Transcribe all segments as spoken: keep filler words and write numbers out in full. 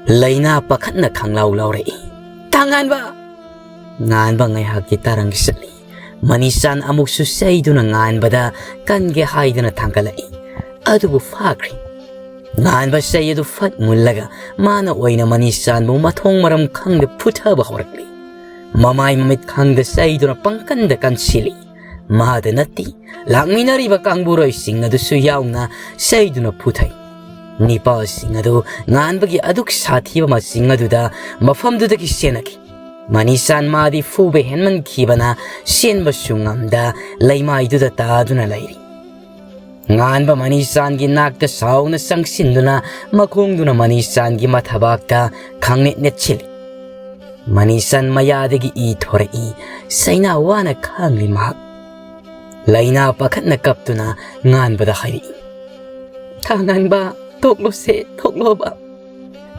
ꯂꯩꯅꯥ ꯄꯥꯈꯠꯅ ꯈꯪꯂꯥꯎ ꯂꯥꯎꯔꯛꯏ꯫ "ꯇꯥ ꯉꯥꯟꯕ!" ꯉꯥꯟꯕ ꯉꯥꯏꯍꯥꯛꯀꯤ ꯇꯥꯔꯪ ꯆꯠꯂꯤ꯫ ꯃꯅꯤꯁꯥꯟ ꯑꯃꯨꯛꯁꯨ ꯆꯩꯗꯨꯅ ꯉꯥꯟꯕꯗ ꯀꯟꯒꯦ ꯍꯥꯏꯗꯨꯅ ꯊꯥꯡꯒꯠꯂꯛꯏ꯫ ꯑꯗꯨꯕꯨ ꯐꯥꯈ꯭ꯔꯦ꯫ ꯉꯥꯟꯕ ꯆꯩ ꯑꯗꯨ ꯐꯠ ꯃꯨꯜꯂꯒ ꯃꯥꯅ ꯑꯣꯏꯅ ꯃꯅꯤꯁꯥꯟꯕꯨ ꯃꯊꯣꯡ ꯃꯔꯝ ꯈꯪꯗ ꯐꯨꯊꯕ ꯍꯧꯔꯛꯂꯤ꯫ ꯃꯃꯥꯏ ꯃꯃꯤꯠ ꯈꯪꯗ ꯆꯩꯗꯨꯅ ꯄꯪꯀꯟꯗ ꯀꯟꯁꯤꯜꯂꯤ꯫ ꯃꯥꯗ ꯅꯠꯇꯦ, ꯂꯥꯛꯃꯤꯟꯅꯔꯤꯕ ꯀꯥꯡꯕꯨꯔꯣꯏꯁꯤꯡ ꯑꯗꯨꯁꯨ ꯌꯥꯎꯅ ꯆꯩꯗꯨꯅ ꯐꯨꯊꯩ꯫ ꯅꯤꯄꯥꯁꯤꯡ ꯑꯗꯨ ꯉꯥꯟꯕꯒꯤ ꯑꯗꯨꯛ ꯁꯥꯊꯤꯕ ꯃꯁꯤꯡ ꯑꯗꯨꯗ ꯃꯐꯝꯗꯨꯗꯒꯤ ꯆꯦꯟꯅꯈꯤ꯫ ꯃꯅꯤꯁꯥꯟ ꯃꯥꯗꯤ ꯐꯨꯕ ꯍꯦꯟꯃꯟꯈꯤꯕꯅ ꯆꯦꯟꯕꯁꯨ ꯉꯝꯗ ꯂꯩꯃꯥꯏꯗꯨꯗ ꯇꯥꯗꯨꯅ ꯂꯩꯔꯤ꯫ ꯉꯥꯟꯕ ꯃꯅꯤꯁꯥꯟꯒꯤ ꯅꯥꯛꯇ ꯁꯥꯎꯅ ꯆꯪꯁꯤꯟꯗꯨꯅ ꯃꯈꯣꯡꯗꯨꯅ ꯃꯅꯤꯁꯥꯟꯒꯤ ꯃꯊꯕꯥꯛꯇ ꯈꯪꯅꯦꯠ ꯅꯦꯠꯁꯤꯜꯂꯤ꯫ ꯃꯅꯤꯁꯥꯟ ꯃꯌꯥꯗꯒꯤ ꯏ ꯊꯣꯔꯛꯏ꯫ ꯆꯩꯅꯥ ꯋꯥꯅ ꯈꯥꯡꯂꯤ ꯃꯍꯥꯛ꯫ ꯂꯩꯅꯥ ꯄꯥꯈꯠꯅ ꯀꯞꯇꯨꯅ ꯉꯥꯟꯕꯗ ꯍꯥꯏꯔꯛꯏ, "ꯊꯥ ꯉꯥꯟꯕ, ꯊꯣꯛꯂꯣꯁꯦ, ꯊꯣꯛꯂꯣꯕ!"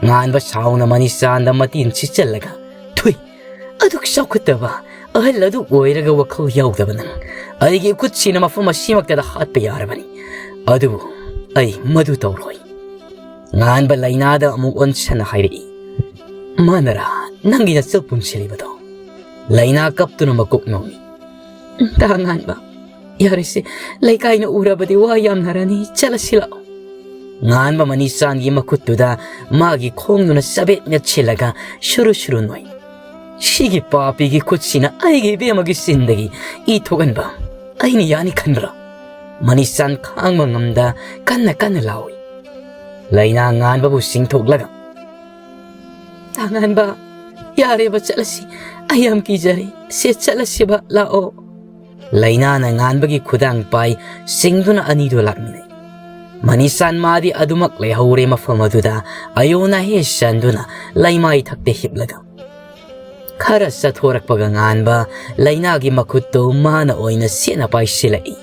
ꯉꯥꯟꯕ ꯁꯥꯎꯅ ꯃꯅꯤꯁꯥꯟꯗ ꯃꯇꯤꯟ ꯁꯤꯠꯆꯜꯂꯒ, "ꯊꯨꯏ, ꯑꯗꯨꯛ ꯆꯥꯎꯈꯠꯇꯕ ꯑꯍꯜ ꯑꯗꯨ ꯑꯣꯏꯔꯒ ꯋꯥꯈꯜ ꯌꯥꯎꯗꯕ ꯅꯪ! ꯑꯩꯒꯤ ꯈꯨꯠꯁꯤꯅ ꯃꯐꯝ ꯑꯁꯤꯃꯛꯇꯗ ꯍꯥꯠꯄ ꯌꯥꯔꯕꯅꯤ, ꯑꯗꯨꯕꯨ ꯑꯩ ꯃꯗꯨ ꯇꯧꯔꯣꯏ!" ꯉꯥꯟꯕ ꯂꯩꯅꯥꯗ ꯑꯃꯨꯛ ꯑꯣꯟꯁꯟꯅ ꯍꯥꯏꯔꯛꯏ, "ꯃꯥꯅꯔꯥ ꯅꯪꯒꯤ ꯅꯆꯜ ꯄꯨꯟꯁꯤꯜꯂꯤꯕꯗꯣ?" ꯂꯩꯅꯥ ꯀꯞꯇꯨꯅ ꯃꯀꯣꯛ ꯅꯣꯝꯃꯤ꯫ "ꯇꯥ ꯉꯥꯟꯕ, ꯌꯥꯔꯦꯁꯦ, ꯂꯩꯀꯥꯏꯅ ꯎꯔꯕꯗꯤ ꯋꯥ ꯌꯥꯝꯅꯔꯅꯤ, ꯆꯠꯂꯁꯤ ꯂꯥꯛꯑꯣ!" ꯉꯥꯟꯕ ꯃꯅꯤꯁꯥꯟꯒꯤ ꯃꯈꯨꯠꯇꯨꯗ ꯃꯥꯒꯤ ꯈꯣꯡꯗꯨꯅ ꯆꯕꯦꯠ ꯅꯦꯠꯁꯤꯜꯂꯒ ꯁꯨꯔꯨ ꯁꯨꯔꯨ ꯅꯣꯏ꯫ "ꯁꯤꯒꯤ ꯄꯥꯄꯤꯒꯤ ꯈꯨꯠꯁꯤꯅ ꯑꯩꯒꯤ ꯏꯕꯦꯝꯃꯒꯤ ꯆꯤꯟꯗꯒꯤ ꯏ ꯊꯣꯛꯍꯟꯕ ꯑꯩꯅ ꯌꯥꯅꯤ ꯈꯟꯕ꯭ꯔꯥ?" ꯃꯅꯤꯁꯥꯟ ꯈꯥꯡꯕ ꯉꯝꯗ ꯀꯟꯅ ꯀꯟꯅ ꯂꯥꯎꯏ꯫ ꯂꯩꯅꯥ ꯉꯥꯟꯕꯕꯨ ꯁꯤꯡꯊꯣꯛꯂꯒ, "ꯇꯥ ꯉꯥꯟꯕ, ꯌꯥꯔꯦꯕ, ꯆꯠꯂꯁꯤ꯫ ꯑꯩ ꯌꯥꯝ ꯀꯤꯖꯔꯦ꯫ ꯁꯦ, ꯆꯠꯂꯁꯤꯕ, ꯂꯥꯛꯑꯣ!" ꯂꯩꯅꯥꯅ ꯉꯥꯟꯕꯒꯤ ꯈꯨꯗꯥꯡ ꯄꯥꯏ ꯆꯤꯡꯗꯨꯅ ꯑꯅꯤꯗꯨ ꯂꯥꯛꯃꯤꯟꯅꯩ꯫ ꯃꯅꯤꯁꯥꯟ ꯃꯥꯗꯤ ꯑꯗꯨꯃꯛ ꯂꯩꯍꯧꯔꯦ ꯃꯐꯝ ꯑꯗꯨꯗ ꯑꯌꯣꯟ ꯑꯍꯦ ꯆꯟꯗꯨꯅ ꯂꯩꯃꯥꯏ ꯊꯛꯇ ꯍꯤꯞꯂꯒ꯫ ꯈꯔ ꯆꯠꯊꯣꯔꯛꯄꯒ ꯉꯥꯟꯕ ꯂꯩꯅꯥꯒꯤ ꯃꯈꯨꯠꯇꯨ ꯃꯥꯅ ꯑꯣꯏꯅ ꯁꯦꯠꯅ ꯄꯥꯏꯁꯤꯜꯂꯛꯏ,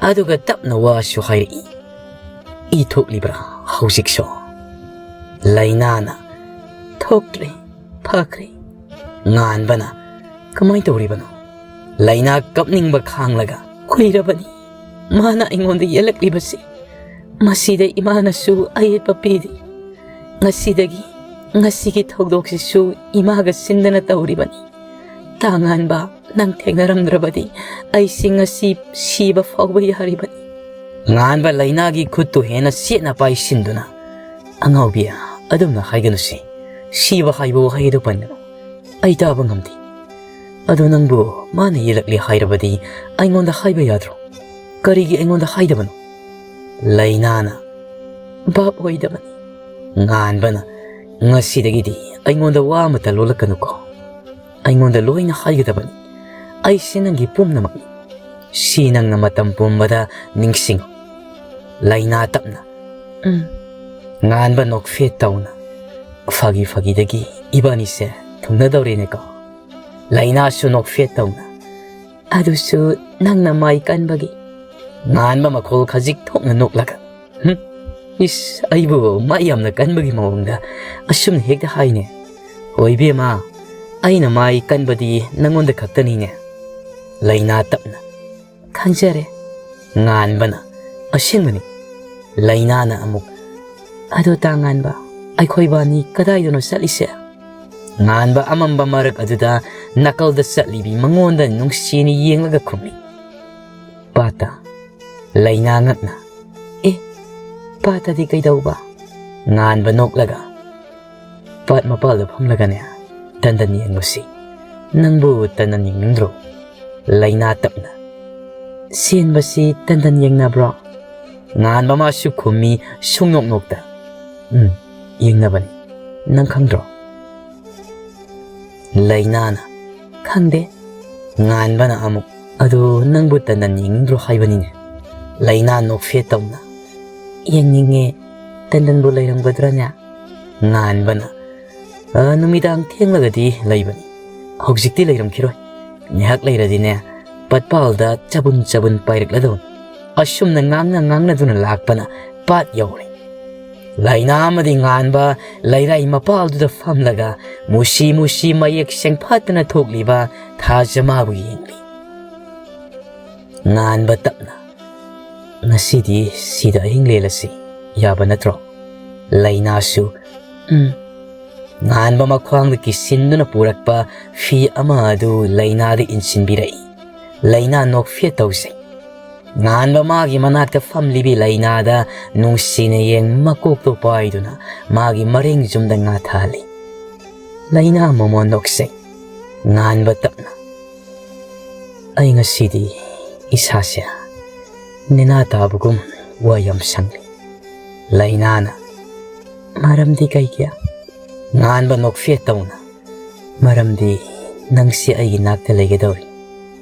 ꯑꯗꯨꯒ ꯇꯞꯅ ꯋꯥꯁꯨ ꯍꯥꯏꯔꯛꯏ, "ꯏ ꯊꯣꯛꯂꯤꯕ꯭ꯔꯥ ꯍꯧꯖꯤꯛꯁꯨ?" ꯂꯩꯅꯥꯅ, "ꯊꯣꯛꯇ꯭ꯔꯦ, ꯐꯈ꯭ꯔꯦ꯫" ꯉꯥꯟꯕꯅ, "ꯀꯃꯥꯏ ꯇꯧꯔꯤꯕꯅꯣ?" ꯂꯩꯅꯥ ꯀꯞꯅꯤꯡꯕ ꯈꯥꯡꯂꯒ, "ꯀꯨꯏꯔꯕꯅꯤ ꯃꯥꯅ ꯑꯩꯉꯣꯟꯗ ꯌꯦꯜꯂꯛꯂꯤꯕꯁꯤ꯫ ꯃꯁꯤꯗ ꯏꯃꯥꯅꯁꯨ ꯑꯌꯦꯠꯄ ꯄꯤꯔꯤ꯫ ꯉꯁꯤꯗꯒꯤ ꯉꯁꯤꯒꯤ ꯊꯧꯗꯣꯛꯁꯤꯁꯨ ꯏꯃꯥꯒ ꯁꯤꯟꯗꯅ ꯇꯧꯔꯤꯕꯅꯤ꯫ ꯇꯥꯉꯥꯟꯕ, ꯅꯪ ꯊꯦꯡꯅꯔꯝꯗ꯭ꯔꯕꯗꯤ ꯑꯩꯁꯤ ꯉꯁꯤ ꯁꯤꯕ ꯐꯥꯎꯕ ꯌꯥꯔꯤꯕꯅꯤ꯫ ꯉꯥꯟꯕ ꯂꯩꯅꯥꯒꯤ ꯈꯨꯠꯇꯨ ꯍꯦꯟꯅ ꯆꯦꯠꯅ ꯄꯥꯏꯁꯤꯟꯗꯨꯅ, "ꯑꯉꯥꯎꯕꯤ, ꯑꯗꯨꯝꯅ ꯍꯥꯏꯒꯅꯨꯁꯦ꯫ ꯁꯤꯕ ꯍꯥꯏꯕ ꯋꯥꯍꯩ ꯑꯗꯨ ꯄꯟꯒꯅꯨ꯫ ꯑꯩ ꯇꯥꯕ ꯉꯝꯗꯦ꯫ ꯑꯗꯨ ꯅꯪꯕꯨ ꯃꯥꯅ ꯌꯦꯜꯂꯛꯂꯦ ꯍꯥꯏꯔꯕꯗꯤ ꯑꯩꯉꯣꯟꯗ ꯍꯥꯏꯕ ꯌꯥꯗ꯭ꯔꯣ? ꯀꯔꯤꯒꯤ ꯑꯩꯉꯣꯟꯗ ꯍꯥꯏꯗꯕꯅꯣ?" ꯂꯩꯅꯥꯅ, "ꯚꯥꯞ ꯑꯣꯏꯗꯕꯅꯤ꯫" ꯉꯥꯟꯕꯅ, "ꯉꯁꯤꯗꯒꯤꯗꯤ ꯑꯩꯉꯣꯟꯗ ꯋꯥ ꯑꯃꯠꯇ ꯂꯣꯜꯂꯛꯀꯅꯨꯀꯣ꯫ ꯑꯩꯉꯣꯟꯗ ꯂꯣꯏꯅ ꯍꯥꯏꯒꯗꯕꯅꯤ꯫ ꯑꯩꯁꯦ ꯅꯪꯒꯤ ꯄꯨꯝꯅꯃꯛꯅꯤ꯫ ꯁꯤ ꯅꯪꯅ ꯃꯇꯝ ꯄꯨꯝꯕꯗ ꯅꯤꯡꯁꯤꯡꯉꯨ꯫" ꯂꯩꯅꯥ ꯇꯞꯅ, "ꯎꯝ꯫" ꯉꯥꯟꯕ ꯅꯣꯛꯐꯦꯠ ꯇꯧꯅ, "ꯐꯥꯒꯤ ꯐꯥꯒꯤꯗꯒꯤ ꯏꯕꯥꯅꯤꯁꯦ ꯊꯨꯡꯅꯗꯧꯔꯦꯅꯦꯀꯣ?" ꯂꯩꯅꯥꯁꯨ ꯅꯣꯛꯐꯦꯠ ꯇꯧꯅ, "ꯑꯗꯨꯁꯨ ꯅꯪꯅ ꯃꯥꯏ ꯀꯟꯕꯒꯤ꯫" ꯉꯥꯟꯕ ꯃꯈꯣꯜ ꯈꯖꯤꯛ ꯊꯣꯛꯅ ꯅꯣꯛꯂꯒ, "ꯍꯨꯝ, ꯏꯁ, ꯑꯩꯕꯨ ꯃꯥꯏ ꯌꯥꯝꯅ ꯀꯟꯕꯒꯤ ꯃꯑꯣꯡꯗ ꯑꯁꯨꯝꯅ ꯍꯦꯛꯇ ꯍꯥꯏꯅꯦ꯫ ꯍꯣꯏ ꯏꯕꯦꯝꯃ, ꯑꯩꯅ ꯃꯥꯏ ꯀꯟꯕꯗꯤ ꯅꯪꯉꯣꯟꯗ ꯈꯛꯇꯅꯤꯅꯦ꯫" ꯂꯩꯅꯥ ꯇꯞꯅ, "ꯈꯪꯖꯔꯦ꯫" ꯉꯥꯟꯕꯅ, "ꯑꯁꯦꯡꯕꯅꯤ꯫" ꯂꯩꯅꯥꯅ ꯑꯃꯨꯛ, "ꯑꯗꯣ ꯇꯥꯉꯥꯟꯕ, ꯑꯩꯈꯣꯏꯕꯥꯅꯤ ꯀꯗꯥꯏꯗꯅꯣ ꯆꯠꯂꯤꯁꯦ?" ꯉꯥꯟꯕ ꯑꯃꯝꯕ ꯃꯔꯛ ꯑꯗꯨꯗ ꯅꯥꯀꯜꯗ ꯆꯠꯂꯤꯕꯤ ꯃꯉꯣꯟꯗ ꯅꯨꯡꯁꯤꯅ ꯌꯦꯡꯂꯒ ꯈꯨꯝꯃꯤ, "ꯄꯥꯠꯇ꯫" ꯂꯩꯅꯥ ꯉꯛꯅ, "ꯑꯦ, ꯄꯥꯠꯇꯗꯤ ꯀꯩꯗꯧꯕ?" ꯉꯥꯟꯕ ꯅꯣꯛꯂꯒ, "ꯄꯥꯠ ꯃꯄꯥꯜꯗ ꯐꯝꯂꯒꯅꯦ, ꯇꯟꯗꯟ ꯌꯦꯡꯉꯨꯁꯤ꯫ ꯅꯪꯕꯨ ꯇꯟꯗꯟ ꯌꯦꯡꯅꯤꯡꯗ꯭ꯔꯣ?" ꯂꯩꯅꯥ ꯇꯞꯅ, "ꯁꯦꯟꯕꯁꯤ ꯇꯟꯗꯟ ꯌꯦꯡꯅꯕ꯭ꯔꯣ?" ꯉꯥꯟꯕ ꯃꯥꯁꯨ ꯈꯨꯝꯃꯤ ꯁꯨꯡꯅꯣꯛ ꯅꯣꯛꯇ, "ꯎꯝ, ꯌꯦꯡꯅꯕꯅꯤ꯫ ꯅꯪ ꯈꯪꯗ꯭ꯔꯣ?" ꯂꯩꯅꯥꯅ, "ꯈꯪꯗꯦ꯫" ꯉꯥꯟꯕꯅ ꯑꯃꯨꯛ, "ꯑꯗꯨ ꯅꯪꯕꯨ ꯇꯟꯗꯟ ꯌꯦꯡꯅꯤꯡꯗ꯭ꯔꯣ ꯍꯥꯏꯕꯅꯤꯅꯦ?" ꯂꯩꯅꯥ ꯅꯣꯛꯐꯦꯠ ꯇꯧꯅ, "ꯌꯦꯡꯅꯤꯡꯉꯦ꯫ ꯇꯟꯗꯟꯕꯨ ꯂꯩꯔꯝꯒꯗ꯭ꯔꯅꯦ?" ꯉꯥꯟꯕꯅ, "ꯑ, ꯅꯨꯃꯤꯗꯥꯡ ꯊꯦꯡꯂꯒꯗꯤ ꯂꯩꯕꯅꯤ꯫ ꯍꯧꯖꯤꯛꯇꯤ ꯂꯩꯔꯝꯈꯤꯔꯣꯏ꯫ ꯉꯥꯏꯍꯥꯛ ꯂꯩꯔꯗꯤꯅꯦ, ꯄꯠꯄꯥꯜꯗ ꯆꯕꯨꯟ ꯆꯕꯨꯟ ꯄꯥꯏꯔꯛꯂꯗꯧꯅꯤ꯫" ꯑꯁꯨꯝꯅ ꯉꯥꯡꯅ ꯉꯥꯡꯅꯗꯨꯅ ꯂꯥꯛꯄꯅ ꯄꯥꯠ ꯌꯧꯔꯦ꯫ ꯂꯩꯅꯥ ꯑꯃꯗꯤ ꯉꯥꯟꯕ ꯂꯩꯔꯥꯏ ꯃꯄꯥꯜꯗꯨꯗ ꯐꯝꯂꯒ ꯃꯨꯁꯤ ꯃꯨꯁꯤ ꯃꯌꯦꯛ ꯁꯦꯡꯐꯠꯇꯅ ꯊꯣꯛꯂꯤꯕ ꯊꯥꯖꯃꯥꯕꯨ ꯌꯦꯡꯂꯤ꯫ ꯉꯥꯟꯕ ꯇꯞꯅ, "ꯉꯁꯤꯗꯤ ꯁꯤꯗ ꯑꯍꯤꯡ ꯂꯦꯜꯂꯁꯤ, ꯌꯥꯕ ꯅꯠꯇ꯭ꯔꯣ?" ꯂꯩꯅꯥꯁꯨ, "ꯎꯝ, ꯉꯥꯟꯕ ꯃꯈ꯭ꯋꯥꯡꯗ ꯀꯤꯁꯤꯟꯗꯨꯅ ꯄꯨꯔꯛꯄ ꯐꯤ ꯑꯃ ꯑꯗꯨ ꯂꯩꯅꯥꯗ ꯏꯟꯁꯤꯟꯕꯤꯔꯛꯏ꯫ ꯂꯩꯅꯥ ꯅꯣꯛꯐꯦꯠ ꯇꯧꯖꯩ꯫ ꯉꯥꯟꯕ ꯃꯥꯒꯤ ꯃꯅꯥꯛꯇ ꯐꯝꯂꯤꯕꯤ ꯂꯩꯅꯥꯗ ꯅꯨꯡꯁꯤꯅ ꯌꯦꯡ ꯃꯀꯣꯛꯇꯣ ꯄꯥꯏꯗꯨꯅ ꯃꯥꯒꯤ ꯃꯔꯦꯡ ꯌꯨꯝꯗ ꯉꯥꯊꯍꯜꯂꯤ꯫ ꯂꯩꯅꯥ ꯃꯃꯣꯟ ꯅꯣꯛꯆꯩ꯫ ꯉꯥꯟꯕ ꯇꯞꯅ, "ꯑꯩ ꯉꯁꯤꯗꯤ ꯏꯁꯥꯁꯦ ꯅꯦꯅꯥ ꯇꯥꯕꯒꯨꯝ ꯋꯥ ꯌꯥꯝ ꯁꯪꯂꯤ꯫" ꯂꯩꯅꯥꯅ, "ꯃꯔꯝꯗꯤ ꯀꯩꯒꯤ?" ꯉꯥꯟꯕ ꯅꯣꯛꯐꯦꯠ ꯇꯧꯅ, "ꯃꯔꯝꯗꯤ ꯅꯪꯁꯤ ꯑꯩꯒꯤ ꯅꯥꯛꯇ ꯂꯩꯒꯗꯧꯔꯤ꯫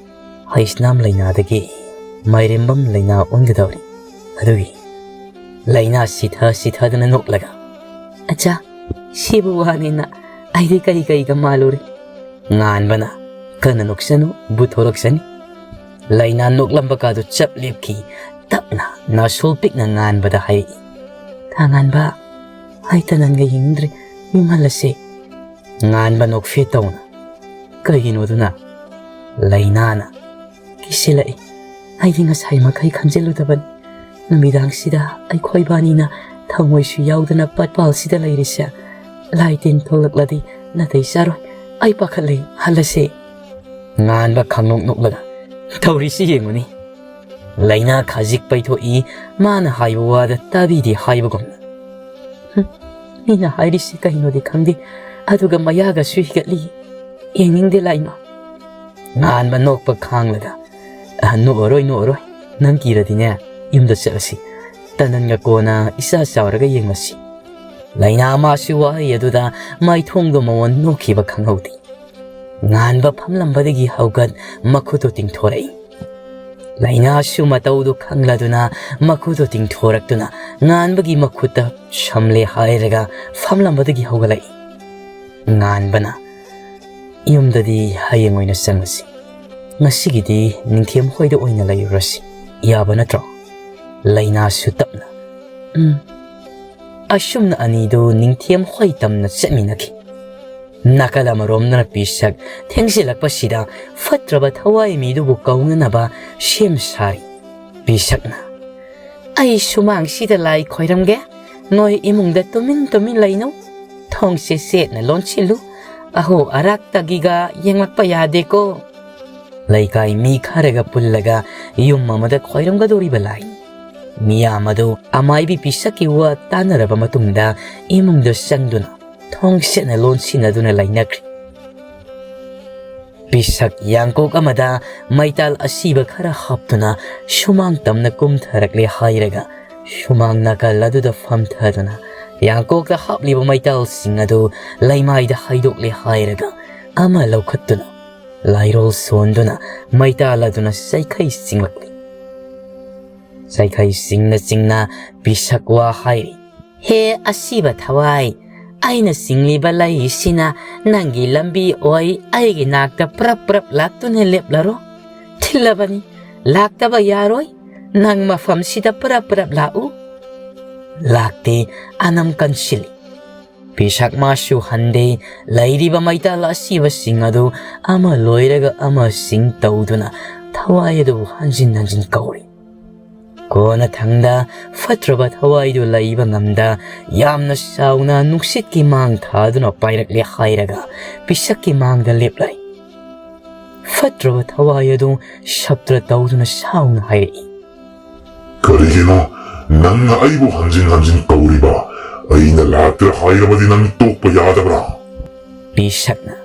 ꯍꯩꯁꯅꯥꯝ ꯂꯩꯅꯥꯗꯒꯤ ꯃꯥꯏꯔꯦꯝꯕꯝ ꯂꯩꯅꯥ ꯑꯣꯟꯒꯗꯧꯔꯤ꯫ ꯑꯗꯨꯒꯤ꯫" ꯂꯩꯅꯥ ꯁꯤꯊ ꯁꯤꯊꯗꯅ ꯅꯣꯛꯂꯒ, "ꯑꯆꯥ, ꯁꯤꯕꯨ ꯋꯥꯅꯦꯅ ꯑꯩꯗꯤ ꯀꯩ ꯀꯩꯒ ꯃꯥꯜꯂꯨꯔꯦ꯫" ꯉꯥꯟꯕꯅ, "ꯀꯟꯅ ꯅꯣꯛꯁꯅꯨ, ꯕꯨꯠ ꯊꯣꯛꯂꯛꯁꯅꯤ꯫" ꯂꯩꯅꯥ ꯅꯣꯛꯂꯝꯕ ꯀꯥꯗꯨ ꯆꯞ ꯂꯦꯞꯈꯤ꯫ ꯇꯞꯅ ꯅꯥꯁꯣ ꯄꯤꯛꯅ ꯉꯥꯟꯕꯗ ꯍꯥꯏꯔꯛꯏ, "ꯊꯥ ꯉꯥꯟꯕ, ꯑꯩ ꯇꯅꯟꯒ ꯌꯦꯡꯅꯤꯡꯗ꯭ꯔꯦ, ꯌꯨꯝ ꯍꯜꯂꯁꯦ꯫" ꯉꯥꯟꯕ ꯅꯣꯛꯐꯦꯠ ꯇꯧꯅ, "ꯀꯩꯒꯤꯅꯣ ꯑꯗꯨꯅ?" ꯂꯩꯅꯥꯅ, "ꯀꯤꯁꯤꯜꯂꯛꯏ꯫ ꯑꯩꯗꯤ ꯉꯁꯥꯏ ꯃꯈꯩ ꯈꯪꯖꯤꯜꯂꯨꯗꯕꯅꯤ꯫ ꯅꯨꯃꯤꯗꯥꯡꯁꯤꯗ ꯑꯩꯈꯣꯏꯕꯥꯅꯤꯅ ꯊꯃꯣꯏꯁꯨ ꯌꯥꯎꯗꯅ ꯄꯠꯄꯥꯜꯁꯤꯗ ꯂꯩꯔꯤꯁꯦ꯫ ꯂꯥꯏ ꯇꯤꯟ ꯊꯣꯛꯂꯛꯂꯗꯤ ꯅꯥꯇꯩ ꯆꯥꯔꯣꯏ꯫ ꯑꯩ ꯄꯥꯈꯠꯂꯦ, ꯍꯜꯂꯁꯦ꯫" ꯉꯥꯟꯕ ꯈꯪꯅꯣꯛ ꯅꯣꯛꯂꯒ, "ꯇꯧꯔꯤꯁꯤ ꯌꯦꯡꯉꯨꯅꯤ꯫" ꯂꯩꯅꯥ ꯈꯖꯤꯛ ꯄꯩꯊꯣꯛꯏ, ꯃꯥꯅ ꯍꯥꯏꯕ ꯋꯥꯗ ꯇꯥꯕꯤꯗꯦ ꯍꯥꯏꯕꯒꯨꯝꯅ꯫ "ꯍꯨꯝ, ꯃꯤꯅ ꯍꯥꯏꯔꯤꯁꯤ ꯀꯩꯅꯣꯗꯤ ꯈꯪꯗꯦ, ꯑꯗꯨꯒ ꯃꯌꯥꯒꯁꯨ ꯍꯤꯒꯠꯂꯤ꯫ ꯌꯦꯡꯅꯤꯡꯗꯦ ꯂꯥꯏꯃ꯫" ꯉꯥꯟꯕ ꯅꯣꯛꯄ ꯈꯥꯡꯂꯒ, "ꯑ, ꯅꯣꯛꯑꯔꯣꯏ, ꯅꯣꯛꯑꯔꯣꯏ꯫ ꯅꯪ ꯀꯤꯔꯗꯤꯅꯦ, ꯌꯨꯝꯗ ꯆꯠꯂꯁꯤ꯫ ꯇꯅꯟꯒ ꯀꯣꯟꯅ ꯏꯆꯥ ꯆꯥꯎꯔꯒ ꯌꯦꯡꯂꯁꯤ꯫" ꯂꯩꯅꯥ ꯃꯥꯁꯨ ꯋꯥꯍꯩ ꯑꯗꯨꯗ ꯃꯥꯏꯊꯣꯡꯗꯣ ꯃꯉꯣꯟ ꯅꯣꯛꯈꯤꯕ ꯈꯪꯍꯧꯗꯦ꯫ ꯉꯥꯟꯕ ꯐꯝꯂꯝꯕꯗꯒꯤ ꯍꯧꯒꯠ ꯃꯈꯨꯠꯇꯨ ꯇꯤꯡꯊꯣꯔꯛꯏ꯫ ꯂꯩꯅꯥꯁꯨ ꯃꯇꯧꯗꯨ ꯈꯪꯂꯗꯨꯅ ꯃꯈꯨꯠꯇꯨ ꯇꯤꯡꯊꯣꯔꯛꯇꯨꯅ ꯉꯥꯟꯕꯒꯤ ꯃꯈꯨꯠꯇ ꯁꯝꯂꯦ ꯍꯥꯏꯔꯒ ꯐꯝꯂꯝꯕꯗꯒꯤ ꯍꯧꯒꯠꯂꯛꯏ꯫ ꯉꯥꯟꯕꯅ, "ꯌꯨꯝꯗꯗꯤ ꯍꯌꯦꯡ ꯑꯣꯏꯅ ꯆꯪꯉꯁꯤ꯫ ꯉꯁꯤꯒꯤꯗꯤ ꯅꯤꯡꯊꯦꯝ ꯍꯣꯏꯗ ꯑꯣꯏꯅ ꯂꯩꯔꯨꯔꯁꯤ꯫ ꯌꯥꯕ ꯅꯠꯇ꯭ꯔꯣ?" ꯂꯩꯅꯥꯁꯨ ꯇꯞꯅ, "ꯎꯝ꯫" ꯑꯁꯨꯝꯅ ꯑꯅꯤꯗꯨ ꯅꯤꯡꯊꯦꯝ ꯍꯣꯏ ꯇꯝꯅ ꯆꯠꯃꯤꯟꯅꯈꯤ꯫ ꯅꯥꯀꯜ ꯑꯃꯔꯣꯝꯗꯅ ꯄꯤꯁꯛ ꯊꯦꯡꯖꯤꯜꯂꯛꯄꯁꯤꯗ ꯐꯠꯇ꯭ꯔꯕ ꯊꯋꯥꯏ ꯃꯤꯗꯨꯕꯨ ꯀꯧꯅꯅꯕ ꯁꯦꯝ ꯁꯥꯔꯤ꯫ ꯄꯤꯁꯛꯅ, "ꯑꯩ ꯁꯨꯃꯥꯡꯁꯤꯗ ꯂꯥꯏ ꯈꯣꯏꯔꯝꯒꯦ, ꯅꯣꯏ ꯏꯃꯨꯡꯗ ꯇꯨꯃꯤꯟ ꯇꯨꯃꯤꯟ ꯂꯩꯅꯧ꯫ ꯊꯣꯡꯁꯦ ꯁꯦꯠꯅ ꯂꯣꯟꯁꯤꯜꯂꯨ꯫ ꯑꯍꯣ ꯑꯔꯥꯛꯇꯒꯤꯒ ꯌꯦꯡꯂꯛꯄ ꯌꯥꯗꯦꯀꯣ꯫ ꯂꯩꯀꯥꯏ ꯃꯤ ꯈꯔꯒ ꯄꯨꯜꯂꯒ ꯌꯨꯝ ꯑꯃꯗ ꯈꯣꯏꯔꯝꯒꯗꯧꯔꯤꯕ ꯂꯥꯏ꯫ ꯃꯤꯌꯥꯝ ꯑꯗꯨ ꯑꯃꯥꯏꯕꯤ ꯄꯤꯁꯛꯀꯤ ꯋꯥ ꯇꯥꯅꯔꯕ ꯃꯇꯨꯡꯗ ꯏꯃꯨꯡꯗ ꯆꯪꯗꯨꯅ ꯊꯣꯡꯁꯦꯠꯅ ꯂꯣꯟꯁꯤꯟꯅꯗꯨꯅ ꯂꯩꯅꯈ꯭ꯔꯦ꯫ ꯄꯤꯁꯛ ꯌꯥꯡꯀꯣꯛ ꯑꯃꯗ ꯃꯩꯇꯥꯜ ꯑꯁꯤꯕ ꯈꯔ ꯍꯥꯞꯇꯨꯅ ꯁꯨꯃꯥꯡ ꯇꯝꯅ ꯀꯨꯝꯊꯔꯛꯂꯦ ꯍꯥꯏꯔꯒ ꯁꯨꯃꯥꯡ ꯅꯥꯀꯜ ꯑꯗꯨꯗ ꯐꯝꯊꯗꯨꯅ ꯌꯥꯡꯀꯣꯛꯇ ꯍꯥꯞꯂꯤꯕ ꯃꯩꯇꯥꯜꯁꯤꯡ ꯑꯗꯨ ꯂꯩꯃꯥꯏꯗ ꯍꯩꯗꯣꯛꯂꯦ ꯍꯥꯏꯔꯒ ꯑꯃ ꯂꯧꯈꯠꯇꯨꯅ ꯂꯥꯏꯔꯣꯜ ꯁꯣꯟꯗꯨꯅ ꯃꯩꯇꯥꯜ ꯑꯗꯨꯅ ꯆꯩꯈꯩ ꯆꯤꯡꯂꯛꯂꯤ꯫ ꯆꯩꯈꯩ ꯆꯤꯡꯅ ꯆꯤꯡꯅ ꯄꯤꯁꯛ ꯋꯥ ꯍꯥꯏꯔꯤ꯫ ꯍꯦ ꯑꯁꯤꯕ ꯊꯋꯥꯏ, ꯑꯩꯅ ꯆꯤꯡꯂꯤꯕ ꯂꯩꯁꯤꯅ ꯅꯪꯒꯤ ꯂꯝꯕꯤ ꯑꯣꯏ, ꯑꯩꯒꯤ ꯅꯥꯛꯇ ꯄ꯭ꯔꯞ ꯄ꯭ꯔꯞ ꯂꯥꯛꯇꯨꯅ ꯂꯦꯞꯂꯔꯣ꯫ ꯊꯤꯜꯂꯕꯅꯤ, ꯂꯥꯛꯇꯕ ꯌꯥꯔꯣꯏ꯫ ꯅꯪ ꯃꯐꯝꯁꯤꯗ ꯄ꯭ꯔꯞ ꯄ꯭ꯔꯞ ꯂꯥꯛꯎ꯫ ꯂꯥꯛꯇꯦ, ꯑꯅꯝ ꯀꯟꯁꯤꯜꯂꯤ꯫ ꯄꯤꯁꯛ ꯃꯥꯁꯨ ꯍꯟꯗꯦ꯫ ꯂꯩꯔꯤꯕ ꯃꯩꯇꯥꯜ ꯑꯁꯤꯕꯁꯤꯡ ꯑꯗꯨ ꯑꯃ ꯂꯣꯏꯔꯒ ꯑꯃꯁꯤꯡ ꯇꯧꯗꯨꯅ ꯊꯋꯥꯏ ꯑꯗꯨꯕꯨ ꯍꯟꯖꯤꯟ ꯍꯟꯖꯤꯟ ꯀꯧꯔꯤ꯫ ꯀꯣꯟꯅꯊꯪꯗ ꯐꯠꯇ꯭ꯔꯕ ꯊꯋꯥꯏꯗꯨ ꯂꯩꯕ ꯉꯝꯗ ꯌꯥꯝꯅ ꯆꯥꯎꯅ ꯅꯨꯡꯁꯤꯠꯀꯤ ꯃꯥꯡ ꯊꯥꯗꯨꯅ ꯄꯥꯏꯔꯛꯂꯦ ꯍꯥꯏꯔꯒ ꯄꯤꯁꯛꯀꯤ ꯃꯥꯡꯗ ꯂꯦꯞꯂꯔꯤ꯫ ꯐꯠꯇ꯭ꯔꯕ ꯊꯋꯥꯏ ꯑꯗꯨ ꯁꯞꯇ꯭ꯔ ꯇꯧꯗꯨꯅ ꯁꯥꯎꯅ ꯍꯥꯏꯔꯛꯏ꯫ ꯀꯔꯤꯒꯤꯅꯣ ꯅꯪꯅ ꯑꯩꯕꯨ ꯍꯟꯖꯤꯟ ꯍꯟꯖꯤꯟ ꯀꯧꯔꯤꯕ? ꯑꯩꯅ ꯂꯥꯛꯇ꯭ꯔꯦ ꯍꯥꯏꯔꯕꯗꯤ ꯅꯪ ꯇꯣꯛꯄ ꯌꯥꯗꯕ꯭ꯔꯥ? ꯄꯤꯁꯛꯅ,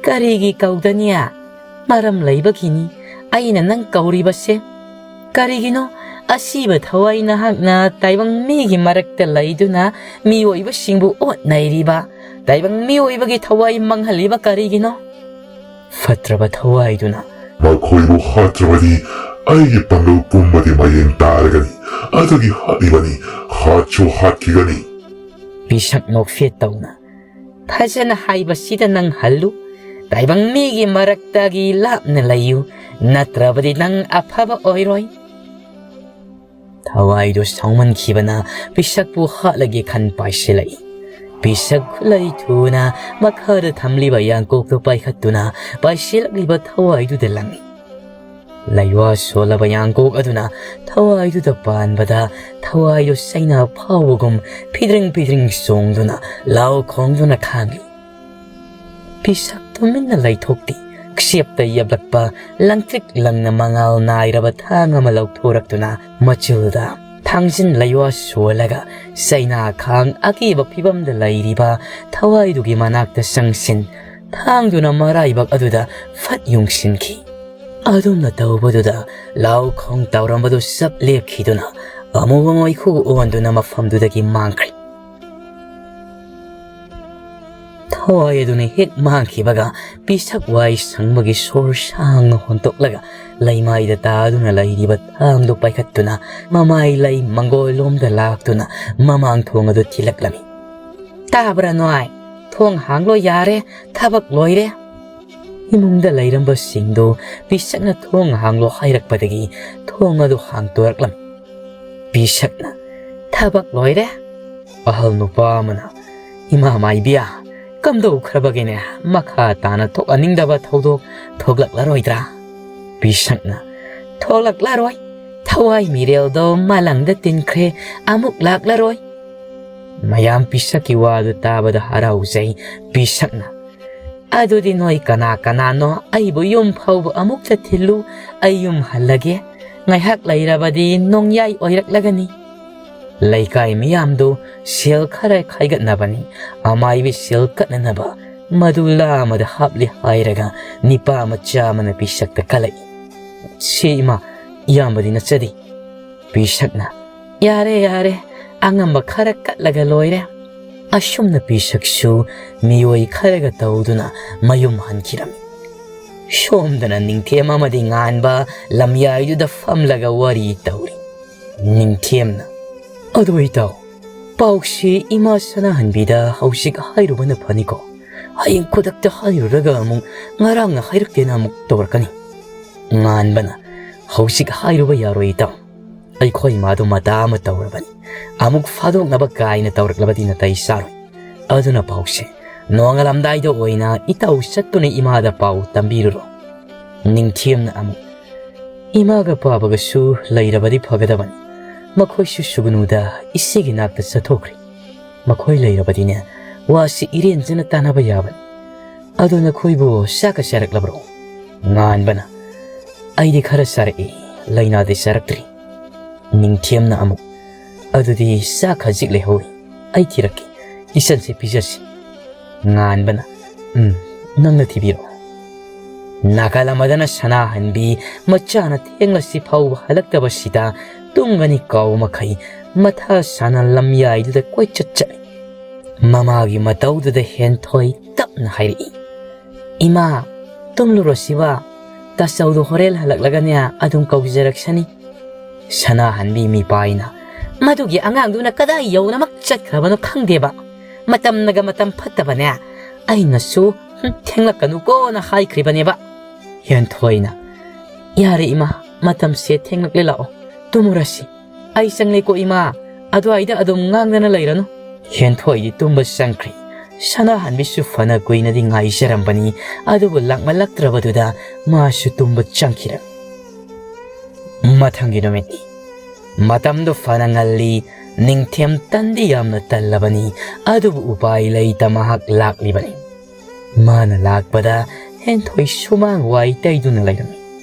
ꯀꯔꯤꯒꯤ ꯀꯧꯗꯅꯤ? ꯃꯔꯝ ꯂꯩꯕꯒꯤꯅꯤ ꯑꯩꯅ ꯅꯪ ꯀꯧꯔꯤꯕꯁꯦ꯫ ꯀꯔꯤꯒꯤꯅꯣ ꯑꯁꯤꯕ ꯊꯋꯥꯏ ꯅꯍꯥꯛꯅ ꯇꯥꯏꯕꯪ ꯃꯤꯒꯤ ꯃꯔꯛꯇ ꯂꯩꯗꯨꯅ ꯃꯤꯑꯣꯏꯕꯁꯤꯡꯕꯨ ꯑꯣꯠ ꯅꯩꯔꯤꯕ? ꯇꯥꯏꯕꯪ ꯃꯤꯑꯣꯏꯕꯒꯤ ꯊꯋꯥꯏ ꯃꯥꯡꯍꯜꯂꯤꯕ ꯀꯔꯤꯒꯤꯅꯣ? ꯐꯠꯇ꯭ꯔꯕ ꯊꯋꯥꯏꯗꯨꯅ, ꯃꯈꯣꯏꯕꯨ ꯍꯥꯠꯇ꯭ꯔꯕꯗꯤ ꯑꯩꯒꯤ ꯄꯥꯡꯒꯜ ꯄꯨꯝꯕꯗꯤ ꯃꯌꯦꯡ ꯇꯥꯔꯒꯅꯤ꯫ ꯑꯗꯨꯒꯤ ꯍꯥꯠꯂꯤꯕꯅꯤ, ꯍꯥꯠꯁꯨ ꯍꯥꯠꯈꯤꯒꯅꯤ꯫ ꯄꯤꯁꯛ ꯅꯣꯛꯐꯦꯠ ꯇꯧꯅ, ꯐꯖꯅ ꯍꯥꯏꯕꯁꯤꯗ ꯅꯪ ꯍꯜꯂꯨ꯫ ꯇꯥꯏꯕꯪ ꯃꯤꯒꯤ ꯃꯔꯛꯇꯒꯤ ꯂꯥꯞꯅ ꯂꯩꯌꯨ, ꯅꯠꯇ꯭ꯔꯕꯗꯤ ꯅꯪ ꯑꯐꯕ ꯑꯣꯏꯔꯣꯏ꯫ ꯊꯋꯥꯏꯗꯨ ꯁꯥꯎꯃꯟꯈꯤꯕꯅ ꯄꯤꯁꯛꯄꯨ ꯍꯥꯠꯂꯒꯦ ꯈꯟ ꯄꯥꯏꯁꯤꯜꯂꯛꯏ꯫ ꯄꯤꯁꯛ ꯈꯨꯠꯂꯩ ꯊꯨꯅ ꯃꯈꯥꯗ ꯊꯝꯂꯤꯕ ꯌꯥꯡꯀꯣꯛꯇꯨ ꯄꯥꯏꯈꯠꯇꯨꯅ ꯄꯥꯏꯁꯤꯜꯂꯛꯂꯤꯕ ꯊꯋꯥꯏꯗꯨꯗ ꯂꯪꯏ꯫ ꯂꯩꯋꯥ ꯁꯣꯜꯂꯕ ꯌꯥꯡꯀꯣꯛ ꯑꯗꯨꯅ ꯊꯋꯥꯏꯗꯨꯗ ꯄꯥꯟꯕꯗ ꯊꯋꯥꯏꯗꯨ ꯆꯩꯅꯥ ꯐꯥꯎꯕꯒꯨꯝ ꯐꯤꯗ꯭ꯔꯤꯡ ꯐꯤꯗ꯭ꯔꯤꯡ ꯆꯣꯡꯗꯨꯅ ꯂꯥꯎ ꯈꯣꯡꯗꯨꯅ ꯈꯥꯡꯂꯤ꯫ ꯄꯤꯁꯛ ꯇꯨꯃꯤꯟꯅ ꯂꯩꯊꯣꯛꯇꯦ꯫ ꯈꯨꯁꯦꯞꯇ ꯌꯦꯞꯂꯛꯄ ꯂꯪꯇ꯭ꯔꯤꯛ ꯂꯪꯅ ꯃꯉꯥꯜ ꯅꯥꯏꯔꯕ ꯊꯥꯡ ꯑꯃ ꯂꯧꯊꯣꯔꯛꯇꯨꯅ ꯃꯆꯤꯜꯗ ꯊꯥꯡꯖꯤꯟ ꯂꯩꯋꯥ ꯁꯣꯜꯂꯒ ꯆꯩꯅꯥ ꯈꯥꯡ ꯑꯀꯤꯕ ꯐꯤꯕꯝꯗ ꯂꯩꯔꯤꯕ ꯊꯋꯥꯏꯗꯨꯒꯤ ꯃꯅꯥꯛꯇ ꯆꯪꯁꯤꯟ ꯊꯥꯡꯗꯨꯅ ꯃꯔꯥꯏꯕꯛ ꯑꯗꯨꯗ ꯐꯠ ꯌꯨꯡꯁꯤꯟꯈꯤ꯫ ꯑꯗꯨꯝꯅ ꯇꯧꯕꯗꯨꯗ ꯂꯥꯎ ꯈꯣꯡ ꯇꯧꯔꯝꯕꯗꯨ ꯆꯞ ꯂꯦꯞꯈꯤꯗꯨꯅ ꯑꯃꯨꯕ ꯃꯩꯈꯨ ꯑꯣꯟꯗꯨꯅ ꯃꯐꯝꯗꯨꯗꯒꯤ ꯃꯥꯡꯈ꯭ꯔꯦ꯫ ꯊꯋꯥꯏ ꯑꯗꯨꯅ ꯍꯦꯛ ꯃꯥꯡꯈꯤꯕꯒ ꯄꯤꯁꯛ ꯋꯥꯏ ꯁꯪꯕꯒꯤ ꯁꯣꯔ ꯁꯥꯡꯅ ꯍꯣꯟꯇꯣꯛꯂꯒ ꯂꯩꯃꯥꯏꯗ ꯇꯥꯗꯨꯅ ꯂꯩꯔꯤꯕ ꯊꯥꯡꯗꯨ ꯄꯥꯏꯈꯠꯇꯨꯅ ꯃꯃꯥꯏ ꯂꯩ ꯃꯪꯒꯣꯜꯂꯣꯝꯗ ꯂꯥꯛꯇꯨꯅ ꯃꯃꯥꯡ ꯊꯣꯡ ꯑꯗꯨ ꯊꯤꯜꯂꯛꯂꯝꯃꯤ꯫ "ꯇꯥꯕ꯭ꯔꯥ ꯅꯣꯏ? ꯊꯣꯡ ꯍꯥꯡꯂꯣ ꯌꯥꯔꯦ, ꯊꯕꯛ ꯂꯣꯏꯔꯦ!" ꯏꯃꯨꯡꯗ ꯂꯩꯔꯝꯕꯁꯤꯡꯗꯨ ꯄꯤꯁꯛꯅ "ꯊꯣꯡ ꯍꯥꯡꯂꯣ" ꯍꯥꯏꯔꯛꯄꯗꯒꯤ ꯊꯣꯡ ꯑꯗꯨ ꯍꯥꯡꯇꯣꯔꯛꯂꯝꯃꯤ꯫ ꯄꯤꯁꯛꯅ "ꯊꯕꯛ ꯂꯣꯏꯔꯦ!" ꯑꯍꯜ ꯅꯨꯄꯥ ꯑꯃꯅ "ꯏꯃꯥ ꯃꯥꯏꯕꯤ, ꯀꯝꯗꯧꯈ꯭ꯔꯕꯒꯤꯅꯦ? ꯃꯈꯥ ꯇꯥꯅ ꯊꯣꯛꯍꯟꯅꯤꯡꯗꯕ ꯊꯧꯗꯣꯛ ꯊꯣꯛꯂꯛꯂꯔꯣꯏꯗ꯭ꯔꯥ?" ꯄꯤꯁꯛꯅ "ꯊꯣꯛꯂꯛꯂꯔꯣꯏ꯫ ꯊꯋꯥꯏ ꯃꯤꯔꯦꯜꯗꯣ ꯃꯥꯂꯪꯗ ꯇꯤꯟꯈ꯭ꯔꯦ, ꯑꯃꯨꯛ ꯂꯥꯛꯂꯔꯣꯏ!" ꯃꯌꯥꯝ ꯄꯤꯁꯛꯀꯤ ꯋꯥꯗꯨ ꯇꯥꯕꯗ ꯍꯔꯥꯎꯖꯩ꯫ ꯄꯤꯁꯛꯅ "ꯑꯗꯨꯗꯤ ꯅꯣꯏ ꯀꯅꯥ ꯀꯅꯥꯅꯣ? ꯑꯩꯕꯨ ꯌꯨꯝ ꯐꯥꯎꯕ ꯑꯃꯨꯛꯇ ꯊꯤꯜꯂꯨ, ꯑꯩ ꯌꯨꯝ ꯍꯜꯂꯒꯦ꯫ ꯉꯥꯏꯍꯥꯛ ꯂꯩꯔꯕꯗꯤ ꯅꯣꯡꯌꯥꯏ ꯑꯣꯏꯔꯛꯂꯒꯅꯤ꯫" ꯂꯩꯀꯥꯏ ꯃꯤꯌꯥꯝꯗꯨ ꯁꯦꯜ ꯈꯔ ꯈꯥꯏꯒꯠꯅꯕꯅꯤ꯫ ꯑꯃꯥꯏꯕꯤ ꯁꯦꯜ ꯀꯠꯅꯅꯕ ꯃꯗꯨ ꯂꯥ ꯑꯃꯗ ꯍꯥꯞꯂꯤ ꯍꯥꯏꯔꯒ ꯅꯤꯄꯥ ꯃꯆꯥ ꯑꯃꯅ ꯄꯤꯁꯛꯇ ꯀꯜꯂꯛꯏ꯫ "ꯁꯤ ꯏꯃꯥ, ꯏꯌꯥꯝꯕꯗꯤ ꯅꯠꯆꯗꯦ꯫" ꯄꯤꯁꯛꯅ "ꯌꯥꯔꯦ, ꯌꯥꯔꯦ, ꯑꯉꯝꯕ ꯈꯔ ꯀꯠꯂꯒ ꯂꯣꯏꯔꯦ꯫" ꯑꯁꯨꯝꯅ ꯄꯤꯁꯛꯁꯨ ꯃꯤꯑꯣꯏ ꯈꯔꯒ ꯇꯧꯗꯨꯅ ꯃꯌꯨꯝ ꯍꯟꯈꯤꯔꯝꯃꯤ꯫ ꯁꯣꯝꯗꯅ ꯅꯤꯡꯊꯦꯝ ꯑꯃꯗꯤ ꯉꯥꯟꯕ ꯂꯝꯌꯥꯏꯗꯨꯗ ꯐꯝꯂꯒ ꯋꯥꯔꯤ ꯇꯧꯔꯤ꯫ ꯅꯤꯡꯊꯦꯝꯅ, "ꯑꯗꯨ ꯏꯇꯥꯎ, ꯄꯥꯎꯁꯤ ꯏꯃꯥ ꯁꯅꯥꯍꯟꯕꯤꯗ ꯍꯧꯖꯤꯛ ꯍꯥꯏꯔꯨꯕꯅ ꯐꯅꯤꯀꯣ? ꯍꯌꯦꯡ ꯈꯨꯗꯛꯇ ꯍꯥꯏꯔꯨꯔꯒ ꯑꯃꯨꯛ ꯉꯔꯥꯡꯅ ꯍꯥꯏꯔꯛꯇꯦꯅ ꯑꯃꯨꯛ ꯇꯧꯔꯛꯀꯅꯤ꯫" ꯉꯥꯟꯕꯅ, "ꯍꯧꯖꯤꯛ ꯍꯥꯏꯔꯨꯕ ꯌꯥꯔꯣꯏ ꯏꯇꯥꯎ꯫ ꯑꯩꯈꯣꯏ ꯏꯃꯥꯗꯨ ꯃꯇꯥ ꯑꯃ ꯇꯧꯔꯕꯅꯤ꯫ ꯑꯃꯨꯛ ꯐꯥꯗꯣꯛꯅꯕ ꯀꯥꯏꯅ ꯇꯧꯔꯛꯂꯕꯗꯤ ꯅꯥꯇꯩ ꯆꯥꯔꯣꯏ꯫ ꯑꯗꯨꯅ ꯄꯥꯎꯁꯦ ꯅꯣꯡꯉꯥꯜꯂꯝꯗꯥꯏꯗ ꯑꯣꯏꯅ ꯏꯇꯥꯎ ꯆꯠꯇꯨꯅ ꯏꯃꯥꯗ ꯄꯥꯎ ꯇꯝꯕꯤꯔꯨꯔꯣ꯫" ꯅꯤꯡꯊꯦꯝꯅ ꯑꯃꯨꯛ, "ꯏꯃꯥꯒ ꯄꯥꯕꯒꯁꯨ ꯂꯩꯔꯕꯗꯤ ꯐꯒꯗꯕꯅꯤ꯫ ꯃꯈꯣꯏꯁꯨ ꯁꯨꯒꯅꯨꯗ ꯏꯆꯦꯒꯤ ꯅꯥꯛꯇ ꯆꯠꯊꯣꯛꯈ꯭ꯔꯦ꯫ ꯃꯈꯣꯏ ꯂꯩꯔꯕꯗꯤꯅꯦ, ꯋꯥꯁꯤ ꯏꯔꯦꯟꯖꯅ ꯇꯥꯟꯅꯕ ꯌꯥꯕꯅꯤ꯫ ꯑꯗꯣ ꯅꯈꯣꯏꯕꯨ ꯆꯥꯛꯀ ꯆꯥꯔꯛꯂꯕ꯭ꯔꯣ?" ꯉꯥꯟꯕꯅ, "ꯑꯩꯗꯤ ꯈꯔ ꯆꯥꯔꯛꯏ, ꯂꯩꯅꯥꯗꯤ ꯆꯥꯔꯛꯇ꯭ꯔꯤ꯫" ꯅꯤꯡꯊꯦꯝꯅ ꯑꯃꯨꯛ, "ꯑꯗꯨꯗꯤ ꯆꯥꯛ ꯈꯖꯤꯛ ꯂꯩꯍꯧꯔꯤ, ꯑꯩ ꯊꯤꯔꯛꯀꯦ, ꯏꯆꯟꯁꯦ ꯄꯤꯖꯁꯤ꯫" ꯉꯥꯟꯕꯅ, "ꯎꯝ, ꯅꯪꯅ ꯊꯤꯕꯤꯔꯣ꯫" ꯅꯥꯀꯜ ꯑꯃꯗꯅ ꯁꯅꯥꯍꯟꯕꯤ ꯃꯆꯥꯅ ꯊꯦꯡꯂꯁꯤ ꯐꯥꯎꯕ ꯍꯜꯂꯛꯇꯕꯁꯤꯗ ꯇꯨꯝꯒꯅꯤ ꯀꯥꯎ ꯃꯈꯩ ꯃꯊꯥ ꯁꯥꯅ ꯂꯝꯌꯥꯏꯗꯨꯗ ꯀꯣꯏꯆꯠ ꯆꯠꯂꯤ꯫ ꯃꯃꯥꯒꯤ ꯃꯇꯧꯗꯨꯗ ꯍꯦꯟꯊꯣꯏ ꯇꯞꯅ ꯍꯥꯏꯔꯛꯏ, "ꯏꯃꯥ, ꯇꯨꯝꯂꯨꯔꯣꯁꯤꯕ, ꯇꯥꯆꯧꯗꯣ ꯍꯣꯔꯦꯟ ꯍꯜꯂꯛꯂꯒꯅꯦ ꯑꯗꯨꯝ ꯀꯧꯖꯔꯛꯁꯅꯤ꯫" ꯁꯅꯥꯍꯟꯕꯤ ꯃꯤꯄꯥꯏꯅ, "ꯃꯗꯨꯒꯤ ꯑꯉꯥꯡꯗꯨꯅ ꯀꯗꯥꯏ ꯌꯧꯅꯃꯛ ꯆꯠꯈ꯭ꯔꯕꯅꯣ ꯈꯪꯗꯦꯕ꯫ ꯃꯇꯝꯅꯒ ꯃꯇꯝ ꯐꯠꯇꯕꯅꯦ꯫ ꯑꯩꯅꯁꯨ, ꯍꯨꯝ, ꯊꯦꯡꯂꯛꯀꯅꯨꯀꯣꯅ ꯍꯥꯏꯈ꯭ꯔꯤꯕꯅꯦꯕ꯫" ꯍꯦꯟꯊꯣꯏꯅ, "ꯌꯥꯔꯦ ꯏꯃꯥ, ꯃꯇꯝꯁꯦ ꯊꯦꯡꯂꯛꯂꯦ, ꯂꯥꯛꯑꯣ, ꯇꯨꯝꯃꯨꯔꯁꯤ꯫ ꯑꯩ ꯆꯪꯂꯦꯀꯣ ꯏꯃꯥ, ꯑꯗꯨꯋꯥꯏꯗ ꯑꯗꯨꯝ ꯉꯥꯡꯗꯅ ꯂꯩꯔꯅꯨ꯫" ꯍꯦꯟꯊꯣꯏꯗꯤ ꯇꯨꯝꯕ ꯆꯪꯈ꯭ꯔꯦ꯫ ꯁꯅꯥꯍꯟꯕꯤꯁꯨ ꯐꯅ ꯀꯨꯏꯅꯗꯤ ꯉꯥꯏꯖꯔꯝꯕꯅꯤ, ꯑꯗꯨꯕꯨ ꯂꯥꯛꯃꯜꯂꯛꯇ꯭ꯔꯕꯗꯨꯗ ꯃꯥꯁꯨ ꯇꯨꯝꯕ ꯆꯪꯈꯤꯔꯝꯃꯤ꯫ ꯃꯊꯪꯒꯤ ꯅꯨꯃꯤꯠꯅꯤ꯫ ꯃꯇꯝꯗꯨ ꯐꯅ ꯉꯜꯂꯤ꯫ ꯅꯤꯡꯊꯦꯝ ꯇꯟꯗꯤ ꯌꯥꯝꯅ ꯇꯜꯂꯕꯅꯤ, ꯑꯗꯨꯕꯨ ꯎꯄꯥꯏ ꯂꯩꯇ ꯃꯍꯥꯛ ꯂꯥꯛꯂꯤꯕꯅꯤ꯫ ꯃꯥꯅ ꯂꯥꯛꯄꯗ ꯍꯦꯟꯊꯣꯏ ꯁꯨꯃꯥꯡ ꯋꯥꯏ ꯇꯩꯗꯨꯅ ꯂꯩꯔꯝꯃꯤ꯫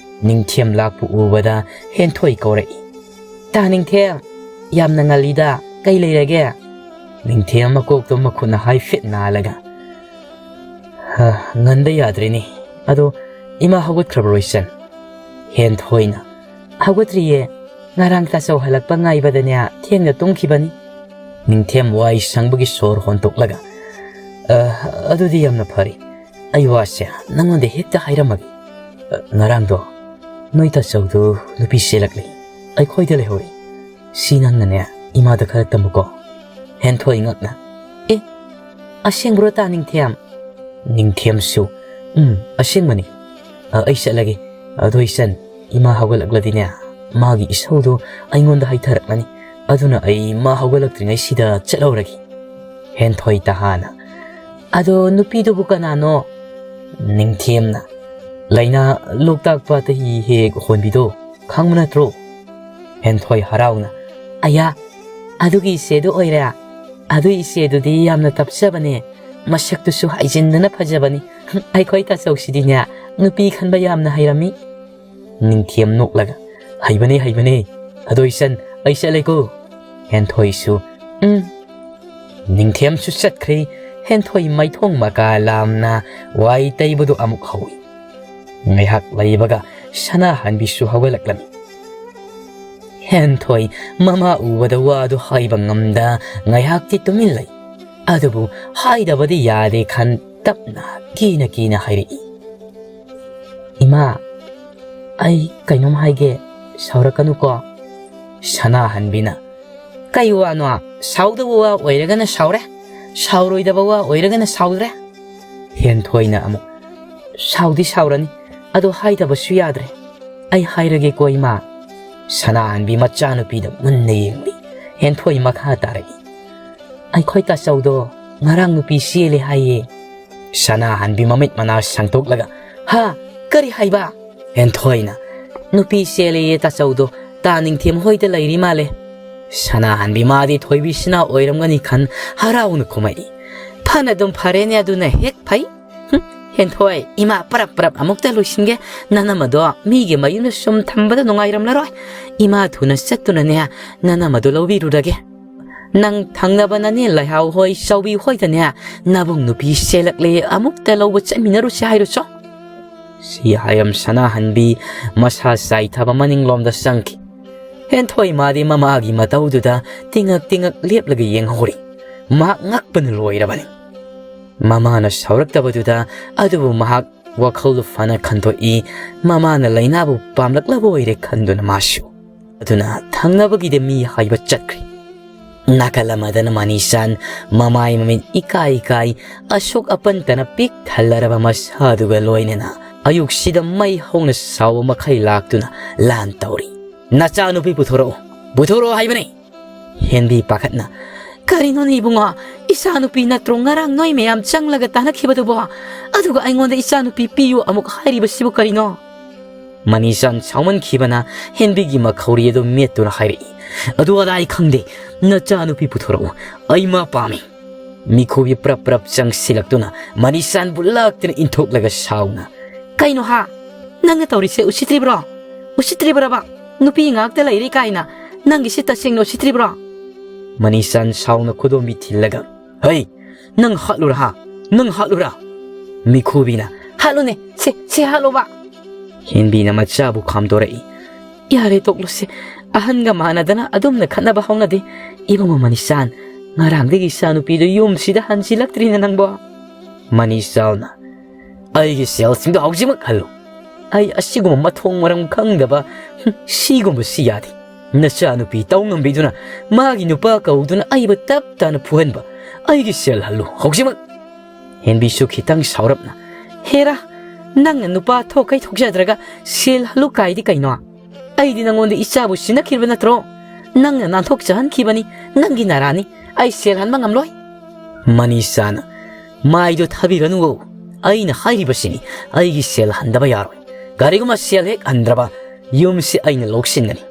ꯅꯤꯡꯊꯦꯝ ꯂꯥꯛꯄ ꯎꯕꯗ ꯍꯦꯟꯊꯣꯏ ꯀꯧꯔꯛꯏ, "ꯇꯥ ꯅꯤꯡꯊꯦꯝ, ꯌꯥꯝꯅ ꯉꯜꯂꯤꯗ, ꯀꯩ ꯂꯩꯔꯒꯦ?" ꯅꯤꯡꯊꯦꯝ ꯃꯀꯣꯛꯇꯣ ꯃꯈꯨꯠꯅ ꯍꯥꯏꯐꯦꯠ ꯅꯥꯜꯂꯒ, "ꯍ, ꯉꯟꯗ ꯌꯥꯗ꯭ꯔꯦꯅꯦ꯫ ꯑꯗꯣ ꯏꯃꯥ ꯍꯧꯒꯠꯈ꯭ꯔꯕ꯭ꯔꯣ ꯏꯆꯟ?" ꯍꯦꯟꯊꯣꯏꯅ, "ꯍꯧꯒꯠꯇ꯭ꯔꯤꯌꯦ꯫ ꯉꯔꯥꯡ ꯇꯥꯆꯧ ꯍꯜꯂꯛꯄ ꯉꯥꯏꯕꯗꯅꯦ ꯊꯦꯡꯅ ꯇꯨꯝꯈꯤꯕꯅꯤ꯫" ꯅꯤꯡꯊꯦꯝ ꯋꯥꯏ ꯁꯪꯕꯒꯤ ꯁꯣꯔ ꯍꯣꯟꯇꯣꯛꯂꯒ, "ꯑ, ꯑꯗꯨꯗꯤ ꯌꯥꯝꯅ ꯐꯔꯦ꯫ ꯑꯩ ꯋꯥꯁꯦ ꯅꯪꯉꯣꯟꯗ ꯍꯦꯛꯇ ꯍꯥꯏꯔꯝꯃꯒꯦ꯫ ꯑ, ꯉꯔꯥꯡꯗꯣ ꯅꯣꯏ ꯇꯥꯆꯧꯗꯨ ꯅꯨꯄꯤ ꯆꯦꯜꯂꯛꯂꯦ꯫ ꯑꯩꯈꯣꯏꯗ ꯂꯩꯍꯧꯔꯦ꯫ ꯁꯤ ꯅꯪꯅꯅꯦ ꯏꯃꯥꯗ ꯈꯔ ꯇꯝꯃꯨꯀꯣ꯫" ꯍꯦꯟꯊꯣꯏ ꯉꯛꯅ, "ꯑꯦ, ꯑꯁꯦꯡꯕ꯭ꯔꯣ ꯇꯥ ꯅꯤꯡꯊꯦꯝ?" ꯅꯤꯡꯊꯦꯝꯁꯨ, "ꯎꯝ, ꯑꯁꯦꯡꯕꯅꯤ꯫ ꯑ, ꯑꯩ ꯆꯠꯂꯒꯦ꯫ ꯑꯗꯣ ꯏꯆꯟ, ꯏꯃꯥ ꯍꯧꯒꯠꯂꯛꯂꯗꯤꯅꯦ, ꯃꯥꯒꯤ ꯏꯁꯧꯗꯣ ꯑꯩꯉꯣꯟꯗ ꯍꯥꯏꯊꯔꯛꯂꯅꯤ꯫ ꯑꯗꯨꯅ ꯑꯩ ꯃꯥ ꯍꯧꯒꯠꯂꯛꯇ꯭ꯔꯤꯉꯩꯁꯤꯗ ꯆꯠꯍꯧꯔꯒꯦ꯫" ꯍꯦꯟꯊꯣꯏ ꯇꯍꯥꯅ, "ꯑꯗꯣ ꯅꯨꯄꯤꯗꯨꯕꯨ ꯀꯅꯥꯅꯣ?" ꯅꯤꯡꯊꯦꯝꯅ, "ꯂꯩꯅꯥ ꯂꯣꯛꯇꯥꯛ ꯄꯥꯠꯇ ꯍꯤ ꯍꯦꯛ ꯍꯣꯟꯕꯤꯗꯣ ꯈꯪꯕ ꯅꯠꯇ꯭ꯔꯣ?" ꯍꯦꯟꯊꯣꯏ ꯍꯔꯥꯎꯅ, "ꯑꯌꯥ, ꯑꯗꯨꯒꯤ ꯏꯆꯦꯗꯨ ꯑꯣꯏꯔꯦ? ꯑꯗꯨꯒꯤ ꯏꯆꯦꯗꯨꯗꯤ ꯌꯥꯝꯅ ꯇꯞꯆꯕꯅꯦ꯫ ꯃꯁꯛꯇꯨꯁꯨ ꯍꯥꯏꯖꯤꯟꯗꯅ ꯐꯖꯕꯅꯤ꯫ ꯑꯩꯈꯣꯏ ꯇꯥꯆꯧꯁꯤꯗꯤꯅꯦ, ꯅꯨꯄꯤ ꯈꯟꯕ ꯌꯥꯝꯅ ꯍꯩꯔꯝꯃꯤ꯫" ꯅꯤꯡꯊꯦꯝ ꯅꯣꯛꯂꯒ, "ꯍꯩꯕꯅꯦ, ꯍꯩꯕꯅꯦ꯫ ꯑꯗꯣ ꯏꯆꯟ, ꯑꯩ ꯆꯠꯂꯦꯀꯣ꯫" ꯍꯦꯟꯊꯣꯏꯁꯨ, "ꯎꯝ꯫" ꯅꯤꯡꯊꯦꯝꯁꯨ ꯆꯠꯈ꯭ꯔꯦ꯫ ꯍꯦꯟꯊꯣꯏ ꯃꯥꯏꯊꯣꯡ ꯃꯀꯥ ꯂꯥꯝꯅ ꯋꯥꯏ ꯇꯩꯕꯗꯨ ꯑꯃꯨꯛ ꯍꯧꯏ꯫ ꯉꯥꯏꯍꯥꯛ ꯂꯩꯕꯒ ꯁꯅꯥꯍꯟꯕꯤꯁꯨ ꯍꯧꯒꯠꯂꯛꯂꯝꯃꯤ꯫ ꯍꯦꯟꯊꯣꯏ ꯃꯃꯥ ꯎꯕꯗ ꯋꯥꯗꯨ ꯍꯥꯏꯕ ꯉꯝꯗ ꯉꯥꯏꯍꯥꯛꯇꯤ ꯇꯨꯃꯤꯟ ꯂꯩ꯫ ꯑꯗꯨꯕꯨ ꯍꯥꯏꯗꯕꯗꯤ ꯌꯥꯗꯦ ꯈꯟ ꯇꯞꯅ ꯀꯤꯅ ꯀꯤꯅ ꯍꯥꯏꯔꯛꯏ, "ꯏꯃꯥ, ꯑꯩ ꯀꯩꯅꯣꯝ ꯍꯥꯏꯒꯦ, ꯁꯥꯎꯔꯛꯀꯅꯨꯀꯣ꯫" ꯁꯅꯥꯍꯟꯕꯤꯅ, "ꯀꯩ ꯋꯥꯅꯣ? ꯁꯥꯎꯗꯕ ꯋꯥ ꯑꯣꯏꯔꯒꯅ ꯁꯥꯎꯔꯦ, ꯁꯥꯎꯔꯣꯏꯗꯕ ꯋꯥ ꯑꯣꯏꯔꯒꯅ ꯁꯥꯎꯗ꯭ꯔꯦ꯫" ꯍꯦꯟꯊꯣꯏꯅ ꯑꯃꯨꯛ, "ꯁꯥꯎꯗꯤ ꯁꯥꯎꯔꯅꯤ, ꯑꯗꯣ ꯍꯥꯏꯗꯕꯁꯨ ꯌꯥꯗ꯭ꯔꯦ꯫ ꯑꯩ ꯍꯥꯏꯔꯒꯦꯀꯣ ꯏꯃꯥ꯫" ꯁꯅꯥꯍꯟꯕꯤ ꯃꯆꯥꯅꯨꯄꯤꯗ ꯃꯨꯟꯅ ꯌꯦꯡꯂꯤ꯫ ꯍꯦꯟꯊꯣꯏ ꯃꯈꯥ ꯇꯥꯔꯛꯏ, "ꯑꯩꯈꯣꯏ ꯇꯥꯆꯧꯗꯣ ꯉꯔꯥꯡ ꯅꯨꯄꯤ ꯆꯦꯜꯂꯦ ꯍꯥꯏꯌꯦ꯫" ꯁꯅꯥꯍꯟꯕꯤ ꯃꯃꯤꯠ ꯃꯅꯥ ꯁꯪꯇꯣꯛꯂꯒ, "ꯍꯥ? ꯀꯔꯤ ꯍꯥꯏꯕ?" ꯍꯦꯟꯊꯣꯏꯅ, "ꯅꯨꯄꯤ ꯆꯦꯜꯂꯦꯌꯦ ꯇꯥꯆꯧꯗꯣ, ꯇꯥ ꯅꯤꯡꯊꯦꯝ ꯍꯣꯏꯗ ꯂꯩꯔꯤ ꯃꯥꯜꯂꯦ꯫" ꯁꯅꯥꯍꯟꯕꯤ ꯃꯥꯗꯤ ꯊꯣꯏꯕꯤꯁꯤꯅ ꯑꯣꯏꯔꯝꯒꯅꯤ ꯈꯟ ꯍꯔꯥꯎꯅ ꯈꯨꯝꯃꯛꯏ꯫ "ꯐꯅ ꯑꯗꯨꯝ ꯐꯔꯦꯅꯦ, ꯑꯗꯨꯅ ꯍꯦꯛ ꯐꯩ꯫ ꯍꯨꯝ, ꯍꯦꯟꯊꯣꯏ, ꯏꯃꯥ ꯄꯔꯞ ꯄꯔꯞ ꯑꯃꯨꯛꯇ ꯂꯣꯏꯁꯤꯟꯒꯦ꯫ ꯅꯅꯝꯃꯗꯣ ꯃꯤꯒꯤ ꯃꯌꯨꯝꯗ ꯁꯨꯝ ꯊꯝꯕꯗ ꯅꯨꯡꯉꯥꯏꯔꯝꯂꯔꯣꯏ꯫ ꯏꯃꯥ ꯊꯨꯅ ꯆꯠꯇꯨꯅꯅꯦ, ꯅꯅꯝꯃꯗꯣ ꯂꯧꯕꯤꯔꯨꯔꯒꯦ꯫ ꯅꯪ ꯊꯪꯅꯕ ꯅꯅꯦ ꯂꯩꯍꯥꯎ ꯍꯣꯏ, ꯆꯥꯎꯕꯤ ꯍꯣꯏꯗꯅꯦ, ꯅꯕꯨꯡ ꯅꯨꯄꯤ ꯆꯦꯜꯂꯛꯂꯦ, ꯑꯃꯨꯛꯇ ꯂꯧꯕ ꯆꯠꯃꯤꯟꯅꯔꯨꯁꯦ ꯍꯥꯏꯔꯨꯆꯣ꯫" ꯁꯤ ꯍꯥꯏꯔꯝ ꯁꯅꯥꯍꯟꯕꯤ ꯃꯁꯥ ꯆꯥꯏꯊꯕ ꯃꯅꯤꯡꯂꯣꯝꯗ ꯆꯪꯈꯤ꯫ ꯍꯦꯟꯊꯣꯏ ꯃꯥꯗꯤ ꯃꯃꯥꯒꯤ ꯃꯇꯧꯗꯨꯗ ꯇꯤꯉꯛ ꯇꯤꯉꯛ ꯂꯦꯞꯂꯒ ꯌꯦꯡꯍꯧꯔꯤ꯫ ꯃꯍꯥꯛ ꯉꯛꯄꯅ ꯂꯣꯏꯔꯕꯅꯤ꯫ ꯃꯃꯥꯅ ꯁꯥꯎꯔꯛꯇꯕꯗꯨꯗ, ꯑꯗꯨꯕꯨ ꯃꯍꯥꯛ ꯋꯥꯈꯜꯗꯨ ꯐꯅ ꯈꯟꯗꯣꯛꯏ꯫ ꯃꯃꯥꯅ ꯂꯩꯅꯥꯕꯨ ꯄꯥꯝꯂꯛꯂꯕ ꯑꯣꯏꯔꯦ ꯈꯟꯗꯨꯅ ꯃꯥꯁꯨ꯫ ꯑꯗꯨꯅ ꯊꯪꯅꯕꯒꯤꯗ ꯃꯤ ꯍꯥꯏꯕ ꯆꯠꯈ꯭ꯔꯦ꯫ ꯅꯥꯀꯜ ꯑꯃꯗꯅ ꯃꯅꯤꯆꯥꯟ ꯃꯃꯥꯏ ꯃꯃꯤꯠ ꯏꯀꯥꯏ ꯏꯀꯥꯏ, ꯑꯁꯣꯛ ꯑꯄꯟꯇꯅ ꯄꯤꯛ ꯊꯜꯂꯔꯕ ꯃꯁꯥꯗꯨꯒ ꯂꯣꯏꯅꯅ ꯑꯌꯨꯛꯁꯤꯗ ꯃꯩ ꯍꯧꯅ ꯁꯥꯎꯕ ꯃꯈꯩ ꯂꯥꯛꯇꯨꯅ ꯂꯥꯟ ꯇꯧꯔꯤ꯫ "ꯅꯆꯥꯅꯨꯄꯤ ꯄꯨꯊꯣꯔꯛꯎ, ꯄꯨꯊꯣꯔꯛꯑꯣ ꯍꯥꯏꯕꯅꯤ!" ꯍꯦꯟꯕꯤ ꯄꯥꯈꯠꯅ, ꯀꯔꯤꯅꯣꯅꯦ ꯏꯕꯨꯡꯉꯣ? ꯏꯆꯥꯅꯨꯄꯤ ꯅꯠꯇ꯭ꯔꯣ ꯉꯔꯥꯡ ꯅꯣꯏ ꯃꯌꯥꯝ ꯆꯪꯂꯒ ꯇꯥꯟꯅꯈꯤꯕꯗꯨꯕꯣ? ꯑꯗꯨꯒ ꯑꯩꯉꯣꯟꯗ ꯏꯆꯥꯅꯨꯄꯤ ꯄꯤꯌꯨ ꯑꯃꯨꯛ ꯍꯥꯏꯔꯤꯕꯁꯤꯕꯨ ꯀꯔꯤꯅꯣ?" ꯃꯅꯤꯁꯥꯟ ꯁꯥꯎꯃꯟꯈꯤꯕꯅ ꯍꯦꯟꯕꯤꯒꯤ ꯃꯈꯧꯔꯤ ꯑꯗꯨ ꯃꯦꯠꯇꯨꯅ ꯍꯥꯏꯔꯛꯏ, "ꯑꯗꯨ ꯑꯗꯥ ꯑꯩ ꯈꯪꯗꯦ, ꯅꯆꯥꯅꯨꯄꯤ ꯄꯨꯊꯣꯔꯛꯎ, ꯑꯩ ꯃꯥ ꯄꯥꯝꯃꯤ꯫" ꯃꯤꯈꯨꯕꯤ ꯄ꯭ꯔꯞ ꯄ꯭ꯔꯞ ꯆꯪꯁꯤꯜꯂꯛꯇꯨꯅ ꯃꯅꯤꯁꯥꯟꯕꯨ ꯂꯥꯛꯇꯨꯅ ꯏꯟꯊꯣꯛꯂꯒ ꯁꯥꯎꯅ, "ꯀꯩꯅꯣ ꯍꯥ? ꯅꯪꯅ ꯇꯧꯔꯤꯁꯦ ꯎꯁꯤꯠꯇ꯭ꯔꯤꯕ꯭ꯔꯣ? ꯎꯁꯤꯠꯇ꯭ꯔꯤꯕ꯭ꯔꯕ? ꯅꯨꯄꯤ ꯉꯥꯛꯇ ꯂꯩꯔꯤ ꯀꯥꯏꯅ ꯅꯪꯒꯤꯁꯤ ꯇꯁꯦꯡꯅ ꯎꯁꯤꯠꯇ꯭ꯔꯤꯕ꯭ꯔꯣ?" ꯃꯅꯤꯁꯥꯟ ꯁꯥꯎꯅ ꯈꯨꯗꯣꯝꯕꯤ ꯊꯤꯜꯂꯒ, "ꯍꯩ, ꯅꯪ ꯍꯥꯠꯂꯨꯔꯥ ꯍꯥ? ꯅꯪ ꯍꯥꯠꯂꯨꯔꯥ?" ꯃꯤꯈꯨꯕꯤꯅ, "ꯍꯥꯠꯂꯨꯅꯦ, ꯁꯦ, ꯁꯦ ꯍꯥꯠꯂꯣꯕ!" ꯍꯦꯟꯕꯤꯅ ꯃꯆꯥꯕꯨ ꯈꯥꯝꯗꯣꯔꯛꯏ꯫ "ꯌꯥꯔꯦ, ꯇꯣꯛꯂꯨꯁꯦ꯫ ꯑꯍꯟꯒ ꯃꯥꯟꯅꯗꯅ ꯑꯗꯨꯝꯅ ꯈꯠꯅꯕ ꯍꯧꯅꯗꯦ꯫ ꯏꯕꯨꯡꯉꯣ ꯃꯅꯤꯁꯥꯟ, ꯉꯔꯥꯡꯗꯒꯤ ꯏꯆꯥꯅꯨꯄꯤꯗꯨ ꯌꯨꯝꯁꯤꯗ ꯍꯟꯁꯤꯜꯂꯛꯇ꯭ꯔꯤꯅꯦ ꯅꯪꯕꯣ?" ꯃꯅꯤꯁꯥꯟꯅ, "ꯑꯩꯒꯤ ꯁꯦꯜꯁꯤꯡꯗꯣ ꯍꯧꯖꯤꯛꯃꯛ ꯍꯜꯂꯨ꯫ ꯑꯩ ꯑꯁꯤꯒꯨꯝꯕ ꯃꯊꯣꯡ ꯃꯔꯝ ꯈꯪꯗꯕ, ꯍꯨꯝ, ꯁꯤꯒꯨꯝꯕꯁꯤ ꯌꯥꯗꯦ꯫ ꯅꯆꯥꯅꯨꯄꯤ ꯇꯧ ꯉꯝꯕꯤꯗꯨꯅ ꯃꯥꯒꯤ ꯅꯨꯄꯥ ꯀꯧꯗꯨꯅ ꯑꯩꯕꯨ ꯇꯞ ꯇꯥꯅ ꯐꯨꯍꯟꯕ꯫ ꯑꯩꯒꯤ ꯁꯦꯜ ꯍꯜꯂꯨ ꯍꯧꯖꯤꯛꯃꯛ!" ꯍꯦꯟꯕꯤꯁꯨ ꯈꯤꯇꯪ ꯁꯥꯎꯔꯞꯅ, "ꯍꯦꯔꯥ, ꯅꯪꯅ ꯅꯨꯄꯥ ꯊꯣꯛꯈꯩ ꯊꯣꯛꯆꯗ꯭ꯔꯒ ꯁꯦꯜ ꯍꯜꯂꯨ ꯀꯥꯏꯗꯤ ꯀꯩꯅꯣ? ꯑꯩꯗꯤ ꯅꯉꯣꯟꯗ ꯏꯆꯥꯕꯨ ꯁꯤꯟꯅꯈꯤꯕ ꯅꯠꯇ꯭ꯔꯣ? ꯅꯪꯅ ꯅꯥꯟꯊꯣꯛꯆꯍꯟꯈꯤꯕꯅꯤ, ꯅꯪꯒꯤ ꯅꯔꯥꯅꯤ꯫ ꯑꯩ ꯁꯦꯜ ꯍꯟꯕ ꯉꯝꯂꯣꯏ꯫" ꯃꯅꯤꯁꯥꯅ, "ꯃꯥꯏꯗꯣ ꯊꯥꯕꯤꯔꯅꯨꯋꯣ꯫ ꯑꯩꯅ ꯍꯥꯏꯔꯤꯕꯁꯤꯅꯤ, ꯑꯩꯒꯤ ꯁꯦꯜ ꯍꯟꯗꯕ ꯌꯥꯔꯣꯏ꯫ ꯀꯔꯤꯒꯨꯝꯕ ꯁꯦꯜ ꯍꯦꯛ ꯍꯟꯗ꯭ꯔꯕ, ꯌꯨꯝꯁꯤ ꯑꯩꯅ ꯂꯧꯁꯤꯟꯒꯅꯤ꯫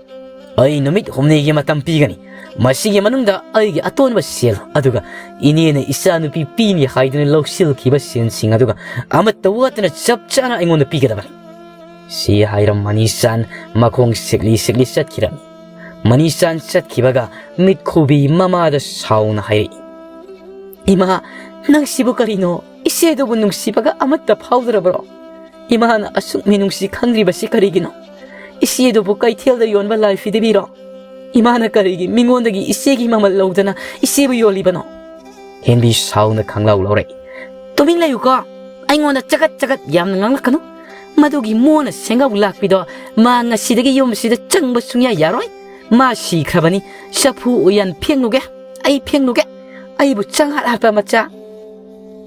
ꯑꯩ ꯅꯨꯃꯤꯠ ꯍꯨꯝꯅꯤꯒꯤ ꯃꯇꯝ ꯄꯤꯒꯅꯤ꯫ ꯃꯁꯤꯒꯤ ꯃꯅꯨꯡꯗ ꯑꯩꯒꯤ ꯑꯇꯣꯟꯕ ꯁꯦꯜ, ꯑꯗꯨꯒ ꯏꯅꯦꯅ ꯏꯆꯥꯅꯨꯄꯤ ꯄꯤꯅꯤ ꯍꯥꯏꯗꯨꯅ ꯂꯧꯁꯤꯜꯈꯤꯕ ꯁꯦꯜꯁꯤꯡ ꯑꯗꯨꯒ ꯑꯃꯠꯇ ꯋꯥꯠꯇꯅ ꯆꯞ ꯆꯥꯅ ꯑꯩꯉꯣꯟꯗ ꯄꯤꯒꯗꯕꯅꯤ꯫" ꯁꯤ ꯍꯥꯏꯔꯝ ꯃꯅꯤꯁꯥꯟ ꯃꯈꯣꯡ ꯁꯤꯛꯂꯤ ꯁꯤꯛꯂꯤ ꯆꯠꯈꯤꯔꯝꯃꯤ꯫ ꯃꯅꯤꯁꯥꯟ ꯆꯠꯈꯤꯕꯒ ꯃꯤꯠꯈꯨꯕꯤ ꯃꯃꯥꯗ ꯁꯥꯎꯅ ꯍꯥꯏꯔꯛꯏ, "ꯏꯃꯥ, ꯅꯪꯁꯤꯕꯨ ꯀꯔꯤꯅꯣ? ꯏꯆꯦꯗꯨꯕꯨ ꯅꯨꯡꯁꯤꯕꯒ ꯑꯃꯠꯇ ꯐꯥꯎꯗ꯭ꯔꯕ꯭ꯔꯣ? ꯏꯃꯥꯅ ꯑꯁꯨꯛ ꯃꯤꯅꯨꯡꯁꯤ ꯈꯪꯗ꯭ꯔꯤꯕꯁꯤ ꯀꯔꯤꯒꯤꯅꯣ? ꯏꯆꯦꯗꯨꯕꯨ ꯀꯩꯊꯦꯜꯗ ꯌꯣꯟꯕ ꯂꯥꯏ ꯐꯤꯗꯤꯕꯤꯔꯣ? ꯏꯃꯥꯅ ꯀꯔꯤꯒꯤ ꯃꯤꯉꯣꯟꯗꯒꯤ ꯏꯆꯦꯒꯤ ꯃꯃꯜ ꯂꯧꯗꯅ ꯏꯆꯦꯕꯨ ꯌꯣꯜꯂꯤꯕꯅꯣ?" ꯍꯦꯟꯕꯤ ꯁꯥꯎꯅ ꯈꯪꯂꯥꯎ ꯂꯧꯔꯛꯏ꯫ "ꯇꯨꯃꯤꯟ ꯂꯩꯌꯨꯀꯣ꯫ ꯑꯩꯉꯣꯟꯗ ꯆꯒꯠ ꯆꯒꯠ ꯌꯥꯝꯅ ꯉꯥꯡꯂꯛꯀꯅꯨ꯫ ꯃꯗꯨꯒꯤ ꯃꯣꯟꯅ ꯁꯦꯡꯒꯥꯎ ꯂꯥꯛꯄꯤꯗꯣ ꯃꯥ ꯉꯁꯤꯗꯒꯤ ꯌꯨꯝꯁꯤꯗ ꯆꯪꯕ ꯁꯨꯡꯌꯥ ꯌꯥꯔꯣꯏ꯫ ꯃꯥ ꯁꯤꯈ꯭ꯔꯕꯅꯤ꯫ ꯆꯐꯨ ꯎꯌꯥꯟ ꯐꯦꯡꯂꯨꯒꯦ꯫ ꯑꯩ ꯐꯦꯡꯂꯨꯒꯦ꯫ ꯑꯩꯕꯨ ꯆꯪ ꯍꯥꯠ ꯍꯥꯠꯄ ꯃꯆꯥ꯫"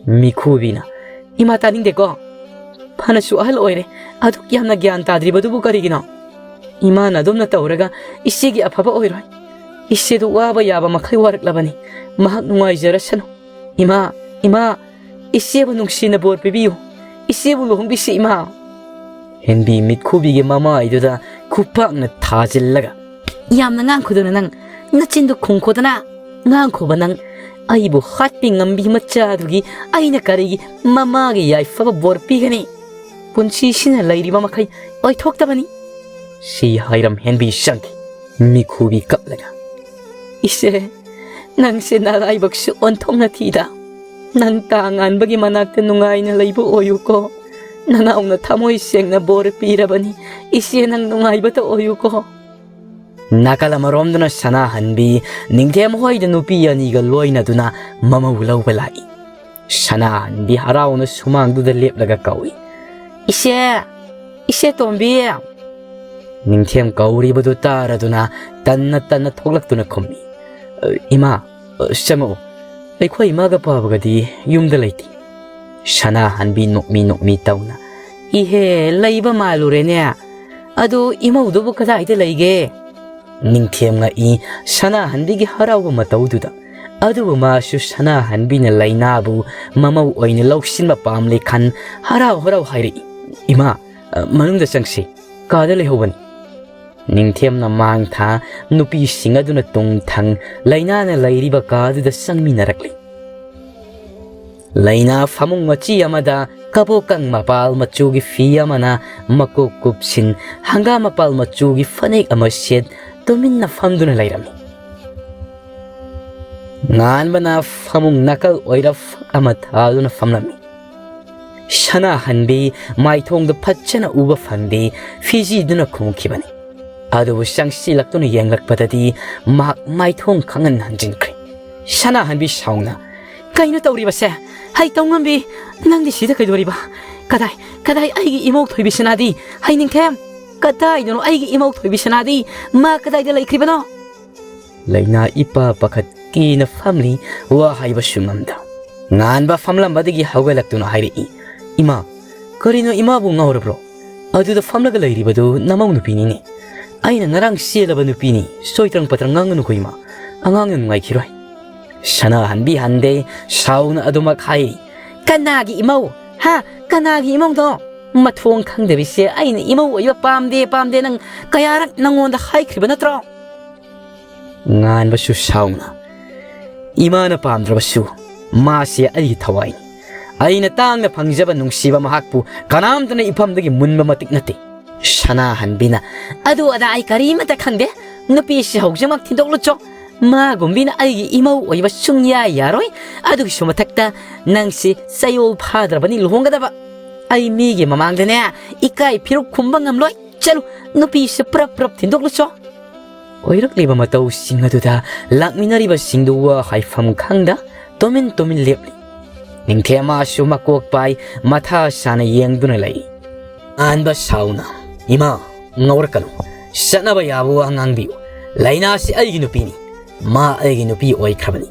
ꯃꯤꯈꯨꯕꯤꯅ, "ꯏꯃꯥ ꯇꯥꯅꯤꯡꯗꯦꯀꯣ꯫ ꯐꯅꯁꯨ ꯑꯍꯜ ꯑꯣꯏꯔꯦ, ꯑꯗꯨꯛ ꯌꯥꯝꯅ ꯒ꯭ꯌꯥꯟ ꯇꯥꯗ꯭ꯔꯤꯕꯗꯨꯕꯨ ꯀꯔꯤꯒꯤꯅꯣ? ꯏꯃꯥꯅ ꯑꯗꯨꯝꯅ ꯇꯧꯔꯒ ꯏꯆꯦꯒꯤ ꯑꯐꯕ ꯑꯣꯏꯔꯣꯏ꯫ ꯏꯆꯦꯗꯨ ꯋꯥꯕ ꯌꯥꯕ ꯃꯈꯩ ꯋꯥꯔꯛꯂꯕꯅꯤ꯫ ꯃꯍꯥꯛ ꯅꯨꯡꯉꯥꯏꯖꯔꯁꯅꯨ꯫ ꯏꯃꯥ, ꯏꯃꯥ, ꯏꯆꯦꯕꯨ ꯅꯨꯡꯁꯤꯅ ꯕꯣꯔ ꯄꯤꯕꯤꯌꯨ꯫ ꯏꯆꯦꯕꯨ ꯂꯨꯍꯣꯡꯕꯤꯁꯤ, ꯏꯃꯥ꯫ ꯍꯦꯟꯕꯤ ꯃꯤꯠꯈꯨꯕꯤꯒꯤ ꯃꯃꯥꯏꯗꯨꯗ ꯈꯨꯄꯥꯛꯅ ꯊꯥꯖꯤꯜꯂꯒ, "ꯌꯥꯝꯅ ꯉꯥꯡꯈꯣꯗꯅ ꯅꯪ, ꯅꯆꯤꯟꯗꯨ ꯈꯨꯝꯈꯣꯗꯅ꯫ ꯉꯥꯡꯈꯣꯕ ꯅꯪ꯫ ꯑꯩꯕꯨ ꯍꯥꯠꯄꯤ ꯉꯝꯕꯤ ꯃꯆꯥꯗꯨꯒꯤ ꯑꯩꯅ ꯀꯔꯤꯒꯤ ꯃꯃꯥꯒꯤ ꯌꯥꯏꯐꯕ ꯕꯣꯔ ꯄꯤꯒꯅꯤ? ꯄꯨꯟꯁꯤꯁꯤꯅ ꯂꯩꯔꯤꯕ ꯃꯈꯩ ꯑꯣꯏꯊꯣꯛꯇꯕꯅꯤ"꯫ ꯁꯤ ꯍꯥꯏꯔꯝ ꯍꯦꯟꯕꯤ ꯆꯪꯈꯤ꯫ ꯃꯤꯈꯨꯕꯤ ꯀꯞꯂꯒ, "ꯏꯆꯦ, ꯅꯪꯁꯦ ꯅꯔꯥꯏꯕꯛꯁꯨ ꯑꯣꯟꯊꯣꯛꯅ ꯊꯤꯗ꯫ ꯅꯪ ꯇꯥ ꯉꯥꯟꯕꯒꯤ ꯃꯅꯥꯛꯇ ꯅꯨꯡꯉꯥꯏꯅ ꯂꯩꯕ ꯑꯣꯏꯌꯨꯀꯣ꯫ ꯅꯅꯥꯎꯅ ꯊꯃꯣꯏ ꯁꯦꯡꯅ ꯕꯣꯔ ꯄꯤꯔꯕꯅꯤ꯫ ꯏꯆꯦ, ꯅꯪ ꯅꯨꯡꯉꯥꯏꯕꯇ ꯑꯣꯏꯌꯨꯀꯣ"꯫ ꯅꯥꯀꯜ ꯑꯃꯔꯣꯝꯗꯅ ꯁꯅꯥꯍꯟꯕꯤ ꯅꯤꯡꯊꯦꯝ ꯍꯣꯏꯗ ꯅꯨꯄꯤ ꯑꯅꯤꯒ ꯂꯣꯏꯅꯗꯨꯅ ꯃꯃꯧ ꯂꯧꯕ ꯂꯥꯛꯏ꯫ ꯁꯅꯥꯍꯟꯕꯤ ꯍꯔꯥꯎꯅ ꯁꯨꯃꯥꯡꯗꯨꯗ ꯂꯦꯞꯂꯒ ꯀꯧꯏ, "ꯏꯆꯦ, ꯏꯆꯦ ꯇꯣꯝꯕꯤ!" ꯅꯤꯡꯊꯦꯝ ꯀꯧꯔꯤꯕꯗꯨ ꯇꯥꯔꯗꯨꯅ ꯇꯟꯅ ꯇꯟꯅ ꯊꯣꯛꯂꯛꯇꯨꯅ ꯈꯨꯝꯃꯤ, "ꯏꯃꯥ, ꯆꯪꯉꯛꯎ꯫ ꯑꯩꯈꯣꯏ ꯏꯃꯥꯒ ꯄꯥꯕꯒꯗꯤ ꯌꯨꯝꯗ ꯂꯩꯇꯦ"꯫ ꯁꯅꯥꯍꯟꯕꯤ ꯅꯣꯛꯃꯤ ꯅꯣꯛꯃꯤ ꯇꯧꯅ, "ꯏꯍꯦ, ꯂꯩꯕ ꯃꯥꯜꯂꯨꯔꯦꯅꯦ꯫ ꯑꯗꯨ ꯏꯃꯧꯗꯨꯕꯨ ꯀꯗꯥꯏꯗ ꯂꯩꯒꯦ?" ꯅꯤꯡꯊꯦꯝ ꯉꯛꯏ ꯁꯅꯥꯍꯟꯕꯤꯒꯤ ꯍꯔꯥꯎꯕ ꯃꯇꯧꯗꯨꯗ꯫ ꯑꯗꯨꯕꯨ ꯃꯥꯁꯨ ꯁꯅꯥꯍꯟꯕꯤꯅ ꯂꯩꯅꯥꯕꯨ ꯃꯃꯧ ꯑꯣꯏꯅ ꯂꯧꯁꯤꯟꯕ ꯄꯥꯝꯂꯦ ꯈꯟ ꯍꯔꯥꯎ ꯍꯔꯥꯎ ꯍꯥꯏꯔꯛꯏ, "ꯏꯃꯥ, ꯃꯅꯨꯡꯗ ꯆꯪꯁꯤ, ꯀꯥꯗ ꯂꯩꯍꯧꯕꯅꯤ"꯫ ꯅꯤꯡꯊꯦꯝꯅ ꯃꯥꯡ ꯊꯥ ꯅꯨꯄꯤꯁꯤꯡ ꯑꯗꯨꯅ ꯇꯨꯡ ꯊꯪ ꯂꯩꯅꯥꯅ ꯂꯩꯔꯤꯕ ꯀꯥꯗꯨꯗ ꯆꯪꯃꯤꯟꯅꯔꯛꯂꯤ꯫ ꯂꯩꯅꯥ ꯐꯃꯨꯡ ꯃꯆꯤ ꯑꯃꯗ ꯀꯕꯣꯀꯪ ꯃꯄꯥꯜ ꯃꯆꯨꯒꯤ ꯐꯤ ꯑꯃꯅ ꯃꯀꯣꯛ ꯀꯨꯞꯁꯤꯟ, ꯍꯪꯒꯥꯝ ꯃꯄꯥꯜ ꯃꯆꯨꯒꯤ ꯐꯅꯦꯛ ꯑꯃ ꯁꯦꯠ, ꯇꯨꯃꯤꯟꯅ ꯐꯝꯗꯨꯅ ꯂꯩꯔꯝꯃꯤ꯫ ꯉꯥꯟꯕꯅ ꯐꯃꯨꯡ ꯅꯥꯀꯜ ꯑꯣꯏꯔꯞ ꯑꯃ ꯊꯥꯗꯨꯅ ꯐꯝꯂꯝꯃꯤ꯫ ꯁꯅꯥꯍꯟꯕꯤ ꯃꯥꯏꯊꯣꯡꯗꯨ ꯐꯖꯅ ꯎꯕ ꯐꯪꯗꯦ, ꯐꯤꯖꯤꯗꯨꯅ ꯈꯨꯝꯈꯤꯕꯅꯤ꯫ ꯑꯗꯨꯕꯨ ꯆꯪꯁꯤꯜꯂꯛꯇꯨꯅ ꯌꯦꯡꯂꯛꯄꯗꯗꯤ ꯃꯍꯥꯛ ꯃꯥꯏꯊꯣꯡ ꯈꯪꯍꯟ ꯍꯟꯖꯤꯟꯈ꯭ꯔꯦ꯫ ꯁꯅꯥꯍꯟꯕꯤ ꯁꯥꯎꯅ, "ꯀꯩꯅꯣ ꯇꯧꯔꯤꯕꯁꯦ? ꯍꯩ ꯇꯧꯉꯝꯕꯤ, ꯅꯪꯗꯤ ꯁꯤꯗ ꯀꯩꯗꯧꯔꯤꯕ? ꯀꯗꯥꯏ, ꯀꯗꯥꯏ ꯑꯩꯒꯤ ꯏꯃꯧ ꯊꯣꯏꯕꯤ ꯁꯅꯥꯗꯤ? ꯍꯩ ꯅꯤꯡꯊꯦꯝ, ꯀꯗꯥꯏꯗꯅꯣ ꯑꯩꯒꯤ ꯏꯃꯧ ꯊꯣꯏꯕꯤ ꯁꯅꯥꯗꯤ? ꯃꯥ ꯀꯗꯥꯏꯗ ꯂꯩꯈ꯭ꯔꯤꯕꯅꯣ?" ꯂꯩꯅꯥ ꯏꯄꯥ ꯄꯥꯈꯠꯀꯤꯅ ꯐꯝꯂꯤ, ꯋꯥ ꯍꯥꯏꯕꯁꯨ ꯉꯝꯗ꯫ ꯉꯥꯟꯕ ꯐꯝꯂꯝꯕꯗꯒꯤ ꯍꯧꯒꯠꯂꯛꯇꯨꯅ ꯍꯥꯏꯔꯛꯏ, "ꯏꯃꯥ, ꯀꯔꯤꯅꯣ ꯏꯃꯥꯕꯨ ꯉꯥꯎꯔꯕ꯭ꯔꯣ? ꯑꯗꯨꯗ ꯐꯝꯂꯒ ꯂꯩꯔꯤꯕꯗꯨ ꯅꯃꯧ ꯅꯨꯄꯤꯅꯤꯅꯦ"꯫ ꯑꯩꯅ ꯉꯔꯥꯡ ꯆꯦꯜꯂꯕ ꯅꯨꯄꯤꯅꯤ, ꯁꯣꯏꯇ꯭ꯔꯪ ꯄꯇ꯭ꯔꯪ ꯉꯥꯡꯒꯅꯨꯀꯣ ꯏꯃꯥ, ꯑꯉꯥꯡꯅ ꯅꯨꯡꯉꯥꯏꯈꯤꯔꯣꯏ꯫ ꯁꯅꯥꯍꯟꯕꯤ ꯍꯟꯗꯦ, ꯁꯥꯎꯅ ꯑꯗꯨꯃꯛ ꯍꯥꯏꯔꯤ꯫ ꯀꯅꯥꯒꯤ ꯏꯃꯧ? ꯍꯥ? ꯀꯅꯥꯒꯤ ꯏꯃꯧꯗꯣ? ꯃꯊꯣꯡ ꯈꯪꯗꯕꯤꯁꯦ, ꯑꯩꯅ ꯏꯃꯧ ꯑꯣꯏꯕ ꯄꯥꯝꯗꯦ, ꯄꯥꯝꯗꯦ ꯅꯪ ꯀꯌꯥꯔꯛ ꯅꯪꯉꯣꯟꯗ ꯍꯥꯏꯈ꯭ꯔꯤꯕ ꯅꯠꯇ꯭ꯔꯣ? ꯉꯥꯟꯕꯁꯨ ꯁꯥꯎꯅ, ꯏꯃꯥꯅ ꯄꯥꯝꯗ꯭ꯔꯕꯁꯨ ꯃꯥꯁꯦ ꯑꯩꯒꯤ ꯊꯋꯥꯏꯅꯤ꯫ ꯑꯩꯅ ꯇꯥꯡꯅ ꯐꯪꯖꯕ ꯅꯨꯡꯁꯤꯕ ꯃꯍꯥꯛꯄꯨ ꯀꯅꯥꯝꯇꯅ ꯏꯐꯝꯗꯒꯤ ꯃꯨꯟꯕ ꯃꯇꯤꯛ ꯅꯠꯇꯦ꯫ ꯁꯅꯥꯍꯟꯕꯤꯅ, ꯑꯗꯨ ꯑꯗꯥ ꯑꯩ ꯀꯔꯤꯃꯠꯇ ꯈꯪꯗꯦ꯫ ꯅꯨꯄꯤꯁꯤ ꯍꯧꯖꯤꯛꯃꯛ ꯊꯤꯟꯗꯣꯛꯂꯨꯆꯣ꯫ ꯃꯥꯒꯨꯝꯕꯤꯅ ꯑꯩꯒꯤ ꯏꯃꯧ ꯑꯣꯏꯕ ꯁꯨꯡꯌꯥ ꯌꯥꯔꯣꯏ꯫ ꯑꯗꯨꯒꯤꯁꯨ ꯃꯊꯛꯇ ꯅꯪꯁꯤ ꯆꯌꯣꯜ ꯐꯥꯗ꯭ꯔꯕꯅꯤ ꯂꯨꯍꯣꯡꯒꯗꯕ꯫ ꯑꯩ ꯃꯤꯒꯤ ꯃꯃꯥꯡꯗꯅꯦ ꯏꯀꯥꯏ ꯐꯤꯔꯨꯛ ꯈꯨꯝꯕ ꯉꯝꯂꯣꯏ꯫ ꯆꯠꯂꯨ, ꯅꯨꯄꯤꯁꯤ ꯄ꯭ꯔꯞ ꯄ꯭ꯔꯞ ꯊꯤꯟꯗꯣꯛꯂꯨꯆꯣ꯫ ꯑꯣꯏꯔꯛꯂꯤꯕ ꯃꯇꯧꯁꯤꯡ ꯑꯗꯨꯗ ꯂꯥꯛꯃꯤꯟꯅꯔꯤꯕꯁꯤꯡꯗꯨ ꯋꯥ ꯍꯥꯏꯐꯝ ꯈꯪꯗ ꯇꯨꯃꯤꯟ ꯇꯨꯃꯤꯟ ꯂꯦꯞꯂꯤ꯫ ꯅꯤꯡꯊꯦꯝꯃꯁꯨ ꯃꯀꯣꯛ ꯄꯥꯏ, ꯃꯊꯥ ꯁꯥꯅ ꯌꯦꯡꯗꯨꯅ ꯂꯩ꯫ ꯑꯍꯥꯟꯕ ꯁꯥꯎꯅ, ꯏꯃꯥ, ꯉꯧꯔꯛꯀꯅꯨ꯫ ꯆꯠꯅꯕ ꯌꯥꯕ ꯋꯥ ꯉꯥꯡꯕꯤꯌꯨ꯫ ꯂꯩꯅꯥꯁꯤ ꯑꯩꯒꯤ ꯅꯨꯄꯤꯅꯤ꯫ ꯃꯥ ꯑꯩꯒꯤ ꯅꯨꯄꯤ ꯑꯣꯏꯈ꯭ꯔꯕꯅꯤ꯫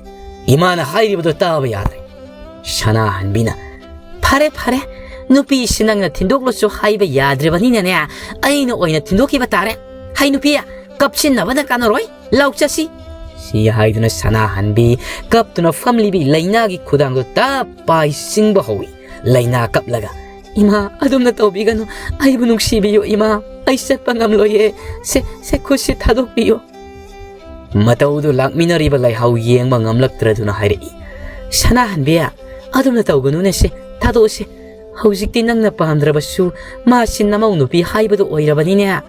ꯏꯃꯥꯅ ꯍꯥꯏꯔꯤꯕꯗꯨ ꯇꯥꯕ ꯌꯥꯗ꯭ꯔꯦ꯫ ꯁꯅꯥꯍꯟꯕꯤꯅ, ꯐꯔꯦ, ꯐꯔꯦ, ꯅꯨꯄꯤꯁꯤ ꯅꯪꯅ ꯊꯤꯟꯗꯣꯛꯂꯨꯁꯨ ꯍꯥꯏꯕ ꯌꯥꯗ꯭ꯔꯕꯅꯤꯅꯅꯦ, ꯑꯩꯅ ꯑꯣꯏꯅ ꯊꯤꯟꯗꯣꯛꯈꯤꯕ ꯇꯥꯔꯦ꯫ ꯍꯩ ꯅꯨꯄꯤ, ꯀꯞꯁꯤꯟꯅꯕꯅ ꯀꯥꯟꯅꯔꯣꯏ, ꯂꯥꯎ ꯆꯠꯁꯤ꯫ ꯁꯤ ꯍꯥꯏꯗꯨꯅ ꯁꯅꯥꯍꯟꯕꯤ ꯀꯞꯇꯨꯅ ꯐꯝꯂꯤꯕꯤ ꯂꯩꯅꯥꯒꯤ ꯈꯨꯗꯥꯡꯗꯣ ꯇꯞ ꯄꯥꯏ ꯆꯤꯡꯕ ꯍꯧꯏ꯫ ꯂꯩꯅꯥ ꯀꯞꯂꯒ, ꯏꯃꯥ, ꯑꯗꯨꯝꯅ ꯇꯧꯕꯤꯒꯅꯨ, ꯑꯩꯕꯨ ꯅꯨꯡꯁꯤꯕꯤꯌꯨ ꯏꯃꯥ, ꯑꯩ ꯆꯠꯄ ꯉꯝꯂꯣꯏꯌꯦ꯫ ꯁꯦ, ꯁꯦ, ꯈꯨꯠꯁꯤ ꯊꯥꯗꯣꯛꯄꯤꯌꯨ꯫ ꯃꯇꯧꯗꯨ ꯂꯥꯛꯃꯤꯟꯅꯔꯤꯕ ꯂꯩꯍꯥꯎ ꯌꯦꯡꯕ ꯉꯝꯂꯛꯇ꯭ꯔꯗꯨꯅ ꯍꯥꯏꯔꯛꯏ, ꯁꯅꯥꯍꯟꯕꯤ, ꯑꯗꯨꯝꯅ ꯇꯧꯒꯅꯨꯅꯦ, ꯁꯦ, ꯊꯥꯗꯣꯛꯑꯁꯦ꯫ ꯍꯧꯖꯤꯛꯇꯤ ꯅꯪꯅ ꯄꯥꯝꯗ꯭ꯔꯕꯁꯨ ꯃꯥꯁꯤ ꯅꯃꯧ ꯅꯨꯄꯤ ꯍꯥꯏꯕꯗꯨ ꯑꯣꯏꯔꯕꯅꯤꯅꯦ꯫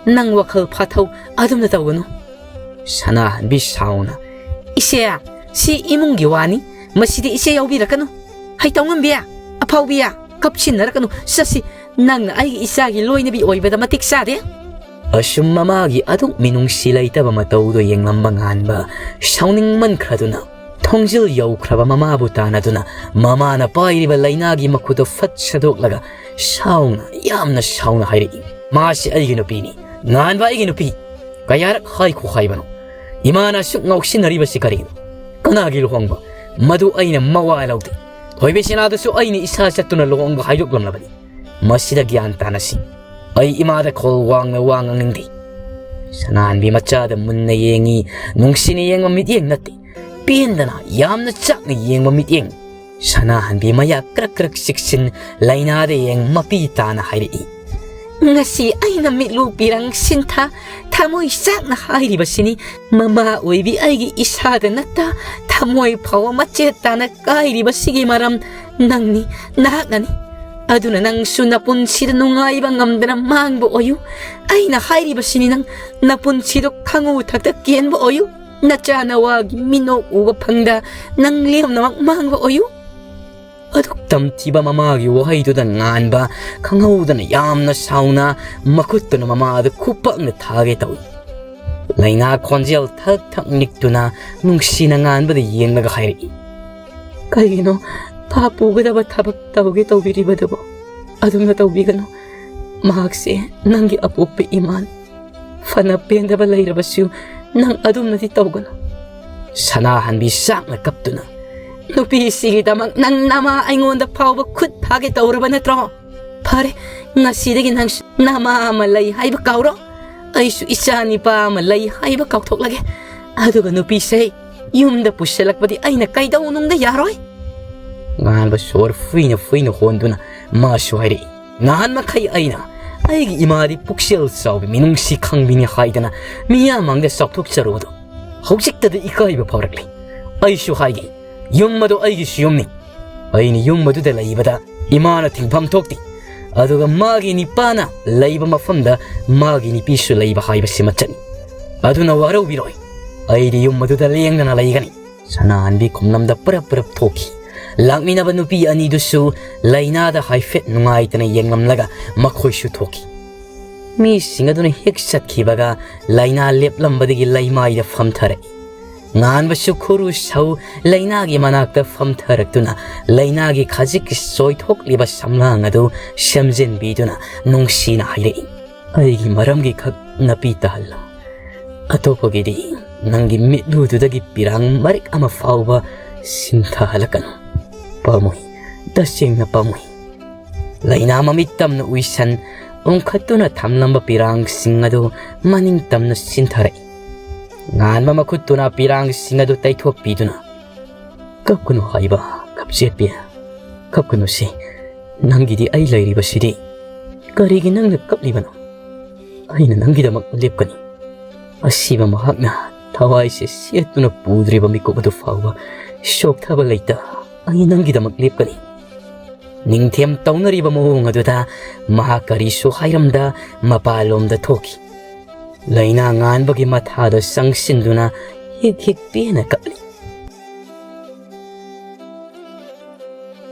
ꯅꯪ ꯋꯥꯈꯜ ꯐꯥꯊꯧ, ꯑꯗꯨꯝꯅ ꯇꯧꯒꯅꯨ꯫ ꯁꯅꯥꯍꯟꯕꯤ ꯁꯥꯎꯅ, ꯏꯆꯦ, ꯁꯤ ꯏꯃꯨꯡꯒꯤ ꯋꯥꯅꯤ, ꯃꯁꯤꯗꯤ ꯏꯆꯦ ꯌꯥꯎꯕꯤꯔꯛꯀꯅꯨ꯫ ꯍꯩꯇꯧꯉꯝꯕꯤ, ꯑꯐꯥꯎꯕꯤ, ꯀꯞꯁꯤꯟꯅꯔꯛꯀꯅꯨ, ꯆꯠꯁꯤ꯫ ꯅꯪꯅ ꯑꯩꯒꯤ ꯏꯆꯥꯒꯤ ꯂꯣꯏꯅꯕꯤ ꯑꯣꯏꯕꯗ ꯃꯇꯤꯛ ꯆꯥꯗꯦ꯫ ꯑꯁꯨꯝ ꯃꯃꯥꯒꯤ ꯑꯗꯨꯛ ꯃꯤꯅꯨꯡꯁꯤ ꯂꯩꯇꯕ ꯃꯇꯧꯗꯨ ꯌꯦꯡꯂꯝꯕ ꯉꯥꯟꯕ ꯁꯥꯎꯅꯤꯡꯃꯟꯈ꯭ꯔꯗꯨꯅ ꯊꯣꯡꯖꯤꯜ ꯌꯧꯈ꯭ꯔꯕ ꯃꯃꯥꯕꯨ ꯇꯥꯟꯅꯗꯨꯅ ꯃꯃꯥꯅ ꯄꯥꯏꯔꯤꯕ ꯂꯩꯅꯥꯒꯤ ꯃꯈꯨꯠꯇꯨ ꯐꯠ ꯁꯦꯗꯣꯛꯂꯒ ꯁꯥꯎꯅ, ꯌꯥꯝꯅ ꯁꯥꯎꯅ ꯍꯥꯏꯔꯛꯏ, ꯃꯥꯁꯤ ꯑꯩꯒꯤ ꯅꯨꯄꯤꯅꯤ, ꯉꯥꯟꯕ ꯑꯩꯒꯤ ꯅꯨꯄꯤ꯫ ꯀꯌꯥꯔꯛ ꯍꯥꯏꯈꯣ ꯍꯥꯏꯕꯅꯣ? ꯏꯃꯥꯅ ꯑꯁꯨꯛ ꯉꯥꯎꯁꯤꯟꯅꯔꯤꯕꯁꯤ ꯀꯔꯤꯒꯤꯅꯣ? ꯀꯅꯥꯒꯤ ꯂꯨꯍꯣꯡꯕ? ꯃꯗꯨ ꯑꯩꯅ ꯃꯋꯥ ꯂꯧꯗꯦ꯫ ꯊꯣꯏꯕꯤꯁꯅꯥꯗꯁꯨ ꯑꯩꯅ ꯏꯁꯥ ꯆꯠꯇꯨꯅ ꯂꯨꯍꯣꯡꯕ ꯍꯥꯏꯗꯣꯛꯂꯝꯂꯕꯅꯤ꯫ ꯃꯁꯤꯗ ꯒ꯭ꯌꯥꯟ ꯇꯥꯅꯁꯤ꯫ ꯑꯩ ꯏꯃꯥꯗ ꯈꯣꯜ ꯋꯥꯡꯅ ꯋꯥ ꯉꯥꯡꯅꯤꯡꯗꯦ꯫ ꯁꯅꯥꯍꯟꯕꯤ ꯃꯆꯥꯗ ꯃꯨꯟꯅ ꯌꯦꯡꯉꯤ꯫ ꯅꯨꯡꯁꯤꯅ ꯌꯦꯡꯕ ꯃꯤꯠꯌꯦꯡ ꯅꯠꯇꯦ, ꯄꯦꯟꯗꯅ ꯌꯥꯝꯅ ꯆꯥꯛꯅ ꯌꯦꯡꯕ ꯃꯤꯠꯌꯦꯡ꯫ ꯁꯅꯥꯍꯟꯕꯤ ꯃꯌꯥ ꯀ꯭ꯔꯛ ꯀ꯭ꯔꯛ ꯆꯤꯛꯁꯤꯟ ꯂꯥꯏꯅꯥꯗ ꯌꯦꯡ ꯃꯄꯤ ꯇꯥꯅ ꯍꯥꯏꯔꯛꯏ, "ꯉꯁꯤ ꯑꯩꯅ ꯃꯤꯠꯂꯨ ꯄꯤꯔꯪ ꯁꯤꯟꯊ ꯊꯃꯣꯏ ꯆꯥꯛꯅ ꯍꯥꯏꯔꯤꯕꯁꯤꯅꯤ꯫ ꯃꯃꯥ ꯑꯣꯏꯕꯤ ꯑꯩꯒꯤ ꯏꯁꯥꯗ ꯅꯠꯇ ꯊꯃꯣꯏ ꯐꯥꯎꯕ ꯃꯆꯦꯠ ꯇꯥꯅ ꯀꯥꯏꯔꯤꯕꯁꯤꯒꯤ ꯃꯔꯝ ꯅꯪꯅꯤ, ꯅꯍꯥꯛꯅꯅꯤ꯫ ꯑꯗꯨꯅ ꯅꯪꯁꯨ ꯅꯄꯨꯟꯁꯤꯗ ꯅꯨꯡꯉꯥꯏꯕ ꯉꯝꯗꯅ ꯃꯥꯡꯕ ꯑꯣꯏꯌꯨ꯫ ꯑꯩꯅ ꯍꯥꯏꯔꯤꯕꯁꯤꯅꯤ, ꯅꯪ ꯅꯄꯨꯟꯁꯤꯗꯣ ꯈꯪꯉꯨ ꯊꯛꯇ ꯀꯦꯟꯕ ꯑꯣꯏꯌꯨ꯫ ꯅꯆꯥ ꯅꯋꯥꯒꯤ ꯃꯤꯅꯣꯛ ꯎꯕ ꯐꯪꯗ ꯅꯪ ꯂꯦꯝꯅꯃꯛ ꯃꯥꯡꯕ ꯑꯣꯏꯌꯨ꯫" ꯑꯗꯨꯛ ꯇꯝꯊꯤꯕ ꯃꯃꯥꯒꯤ ꯋꯥꯍꯩꯗꯨꯗ ꯉꯥꯟꯕ ꯈꯪꯍꯧꯗꯅ ꯌꯥꯝꯅ ꯁꯥꯎꯅ ꯃꯈꯨꯠꯇꯨꯅ ꯃꯃꯥꯗ ꯈꯨꯄꯥꯛꯅ ꯊꯥꯒꯦ ꯇꯧꯏ꯫ ꯂꯥꯏꯅꯥ ꯈꯣꯟꯖꯦꯜ ꯊꯛ ꯊꯛ ꯅꯤꯛꯇꯨꯅ ꯅꯨꯡꯁꯤꯅ ꯉꯥꯟꯕꯗ ꯌꯦꯡꯂꯒ ꯍꯥꯏꯔꯛꯏ, "ꯀꯩꯒꯤꯅꯣ ꯄꯥꯞ ꯄꯨꯒꯗꯕ ꯊꯕꯛ ꯇꯧꯒꯦ ꯇꯧꯕꯤꯔꯤꯕꯗꯨꯕꯣ? ꯑꯗꯨꯝꯅ ꯇꯧꯕꯤꯒꯅꯨ꯫ ꯃꯍꯥꯛꯁꯦ ꯅꯪꯒꯤ ꯑꯄꯣꯛꯄ ꯏꯃꯥꯅꯤ꯫ ꯐꯅ ꯄꯦꯟꯗꯕ ꯂꯩꯔꯕꯁꯨ ꯅꯪ ꯑꯗꯨꯝꯅꯗꯤ ꯇꯧꯒꯅꯨ꯫" ꯁꯅꯥꯍꯟꯕꯤ ꯆꯥꯛꯅ ꯀꯞꯇꯨꯅ, "ꯅꯨꯄꯤꯁꯤꯒꯤꯗꯃꯛ ꯅꯪ ꯅꯃꯥ ꯑꯩꯉꯣꯟꯗ ꯐꯥꯎꯕ ꯈꯨꯠ ꯊꯥꯒꯦ ꯇꯧꯔꯕ ꯅꯠꯇ꯭ꯔꯣ? ꯐꯔꯦ, ꯉꯁꯤꯗꯒꯤ ꯅꯪꯁꯨ ꯅꯃꯥ ꯑꯃ ꯂꯩ ꯍꯥꯏꯕ ꯀꯥꯎꯔꯣ꯫ ꯑꯩꯁꯨ ꯏꯆꯥ ꯅꯤꯄꯥ ꯑꯃ ꯂꯩ ꯍꯥꯏꯕ ꯀꯥꯎꯊꯣꯛꯂꯒꯦ꯫ ꯑꯗꯨꯒ ꯅꯨꯄꯤꯁꯦ ꯌꯨꯝꯗ ꯄꯨꯁꯤꯜꯂꯛꯄꯗꯤ ꯑꯩꯅ ꯀꯩꯗꯧꯅꯨꯡꯗ ꯌꯥꯔꯣꯏ꯫" ꯉꯥꯟꯕ ꯁꯣꯔ ꯐꯨꯏꯅ ꯐꯨꯏꯅ ꯍꯣꯟꯗꯨꯅ ꯃꯥꯁꯨ ꯍꯥꯏꯔꯛꯏ, "ꯅꯍꯥꯟ ꯃꯈꯩ ꯑꯩꯅ ꯑꯩꯒꯤ ꯏꯃꯥꯗꯤ ꯄꯨꯛꯆꯦꯜ ꯆꯥꯎꯕꯤ, ꯃꯤꯅꯨꯡꯁꯤ ꯈꯪꯕꯤꯅꯤ ꯍꯥꯏꯗꯅ ꯃꯤꯌꯥꯝ ꯃꯥꯡꯗ ꯆꯥꯎꯊꯣꯛꯆꯔꯨꯕꯗꯣ ꯍꯧꯖꯤꯛꯇꯗ ꯏꯀꯥꯏꯕ ꯐꯥꯎꯔꯛꯂꯦ꯫ ꯑꯩꯁꯨ ꯍꯥꯏꯒꯦ, ꯌꯨꯝ ꯑꯗꯣ ꯑꯩꯒꯤꯁꯨ ꯌꯨꯝꯅꯤ꯫ ꯑꯩꯅ ꯌꯨꯝ ꯑꯗꯨꯗ ꯂꯩꯕꯗ ꯏꯃꯥꯅ ꯊꯤꯡꯐꯝ ꯊꯣꯛꯇꯦ꯫ ꯑꯗꯨꯒ ꯃꯥꯒꯤ ꯅꯤꯄꯥꯅ ꯂꯩꯕ ꯃꯐꯝꯗ ꯃꯥꯒꯤ ꯅꯨꯄꯤꯁꯨ ꯂꯩꯕ ꯍꯥꯏꯕꯁꯤꯃ ꯆꯠꯅꯤ꯫ ꯑꯗꯨꯅ ꯋꯥꯔꯧꯕꯤꯔꯣꯏ, ꯑꯩꯗꯤ ꯌꯨꯝ ꯑꯗꯨꯗ ꯂꯦꯡꯗꯅ ꯂꯩꯒꯅꯤ꯫" ꯁꯅꯥꯍꯟꯕꯤ ꯈꯨꯝꯂꯝꯗ ꯄꯔꯞ ꯄꯔꯞ ꯊꯣꯛꯈꯤ꯫ ꯂꯥꯛꯃꯤꯟꯅꯕ ꯅꯨꯄꯤ ꯑꯅꯤꯗꯨꯁꯨ ꯂꯥꯏꯅꯥꯗ ꯍꯥꯏꯐꯦꯠ ꯅꯨꯡꯉꯥꯏꯇꯅ ꯌꯦꯡꯂꯝꯂꯒ ꯃꯈꯣꯏꯁꯨ ꯊꯣꯛꯈꯤ꯫ ꯃꯤꯁꯤꯡ ꯑꯗꯨꯅ ꯍꯦꯛ ꯆꯠꯈꯤꯕꯒ ꯂꯥꯏꯅꯥ ꯂꯦꯞꯂꯝꯕꯗꯒꯤ ꯂꯩꯃꯥꯏꯗ ꯐꯝꯊꯔꯛꯏ꯫ ꯉꯥꯟꯕꯁꯨ ꯈꯨꯔꯨ ꯁꯧ ꯂꯥꯏꯅꯥꯒꯤ ꯃꯅꯥꯛꯇ ꯐꯝꯊꯔꯛꯇꯨꯅ ꯂꯥꯏꯅꯥꯒꯤ ꯈꯖꯤꯛꯀꯤ ꯆꯣꯏꯊꯣꯛꯂꯤꯕ ꯁꯝꯂꯥꯡ ꯑꯗꯨ ꯁꯦꯝꯖꯤꯟꯕꯤꯗꯨꯅ ꯅꯨꯡꯁꯤꯅ ꯍꯥꯏꯔꯛꯏ, "ꯑꯩꯒꯤ ꯃꯔꯝꯒꯤ ꯈꯛ ꯅꯥꯄꯤ ꯇꯥꯍꯜꯂꯣ꯫ ꯑꯇꯣꯞꯄꯒꯤꯗꯤ ꯅꯪꯒꯤ ꯃꯤꯠꯂꯨꯗꯨꯗꯒꯤ ꯄꯤꯔꯥꯡ ꯃꯔꯤꯛ ꯑꯃ ꯐꯥꯎꯕ ꯁꯤꯟꯊꯍꯜꯂꯛꯀꯅꯨ꯫ ꯄꯥꯝꯃꯨꯏ, ꯇꯁꯦꯡꯅ ꯄꯥꯝꯃꯨꯏ꯫" ꯂꯥꯏꯅꯥ ꯃꯃꯤꯠ ꯇꯝꯅ ꯎꯏꯁꯟ ꯎꯪꯈꯠꯇꯨꯅ ꯊꯝꯂꯝꯕ ꯄꯤꯔꯥꯡꯁꯤꯡ ꯑꯗꯨ ꯃꯅꯤꯡ ꯇꯝꯅ ꯁꯤꯟꯊꯔꯛꯏ꯫ ꯉꯥꯟꯕ ꯃꯈꯨꯠꯇꯨꯅ ꯄꯤꯔꯥꯡꯁꯤꯡ ꯑꯗꯨ ꯇꯩꯊꯣꯛꯄꯤꯗꯨꯅ, "ꯀꯞꯀꯅꯨ ꯍꯥꯏꯕ, ꯀꯞꯆꯦꯠꯄꯤ, ꯀꯞꯀꯅꯨꯁꯤ꯫ ꯅꯪꯒꯤꯗꯤ ꯑꯩ ꯂꯩꯔꯤꯕꯁꯤꯗꯤ꯫ ꯀꯔꯤꯒꯤ ꯅꯪꯅ ꯀꯞꯂꯤꯕꯅꯣ? ꯑꯩꯅ ꯅꯪꯒꯤꯗꯃꯛ ꯂꯦꯞꯀꯅꯤ꯫" ꯑꯁꯤꯕ ꯃꯍꯥꯛꯅ ꯊꯋꯥꯏꯁꯦ ꯁꯦꯠꯇꯨꯅ ꯄꯨꯗ꯭ꯔꯤꯕ ꯃꯤꯀꯨꯞ ꯑꯗꯨ ꯐꯥꯎꯕ ꯁꯣꯛꯊꯕ ꯂꯩꯇ ꯑꯩ ꯅꯪꯒꯤꯗꯃꯛ ꯂꯦꯞꯀꯅꯤ꯫ ꯅꯤꯡꯊꯦꯝ ꯇꯧꯅꯔꯤꯕ ꯃꯑꯣꯡ ꯑꯗꯨꯗ ꯃꯍꯥꯛ ꯀꯔꯤꯁꯨ ꯍꯥꯏꯔꯝꯗ ꯃꯄꯥꯟꯂꯣꯝꯗ ꯊꯣꯛꯈꯤ꯫ ꯂꯩꯅꯥ ꯉꯥꯟꯕꯒꯤ ꯃꯊꯥꯗ ꯆꯪꯁꯤꯟꯗꯨꯅ ꯍꯤꯛ ꯍꯤꯛ ꯄꯦꯟꯅ ꯀꯞꯂꯤ꯫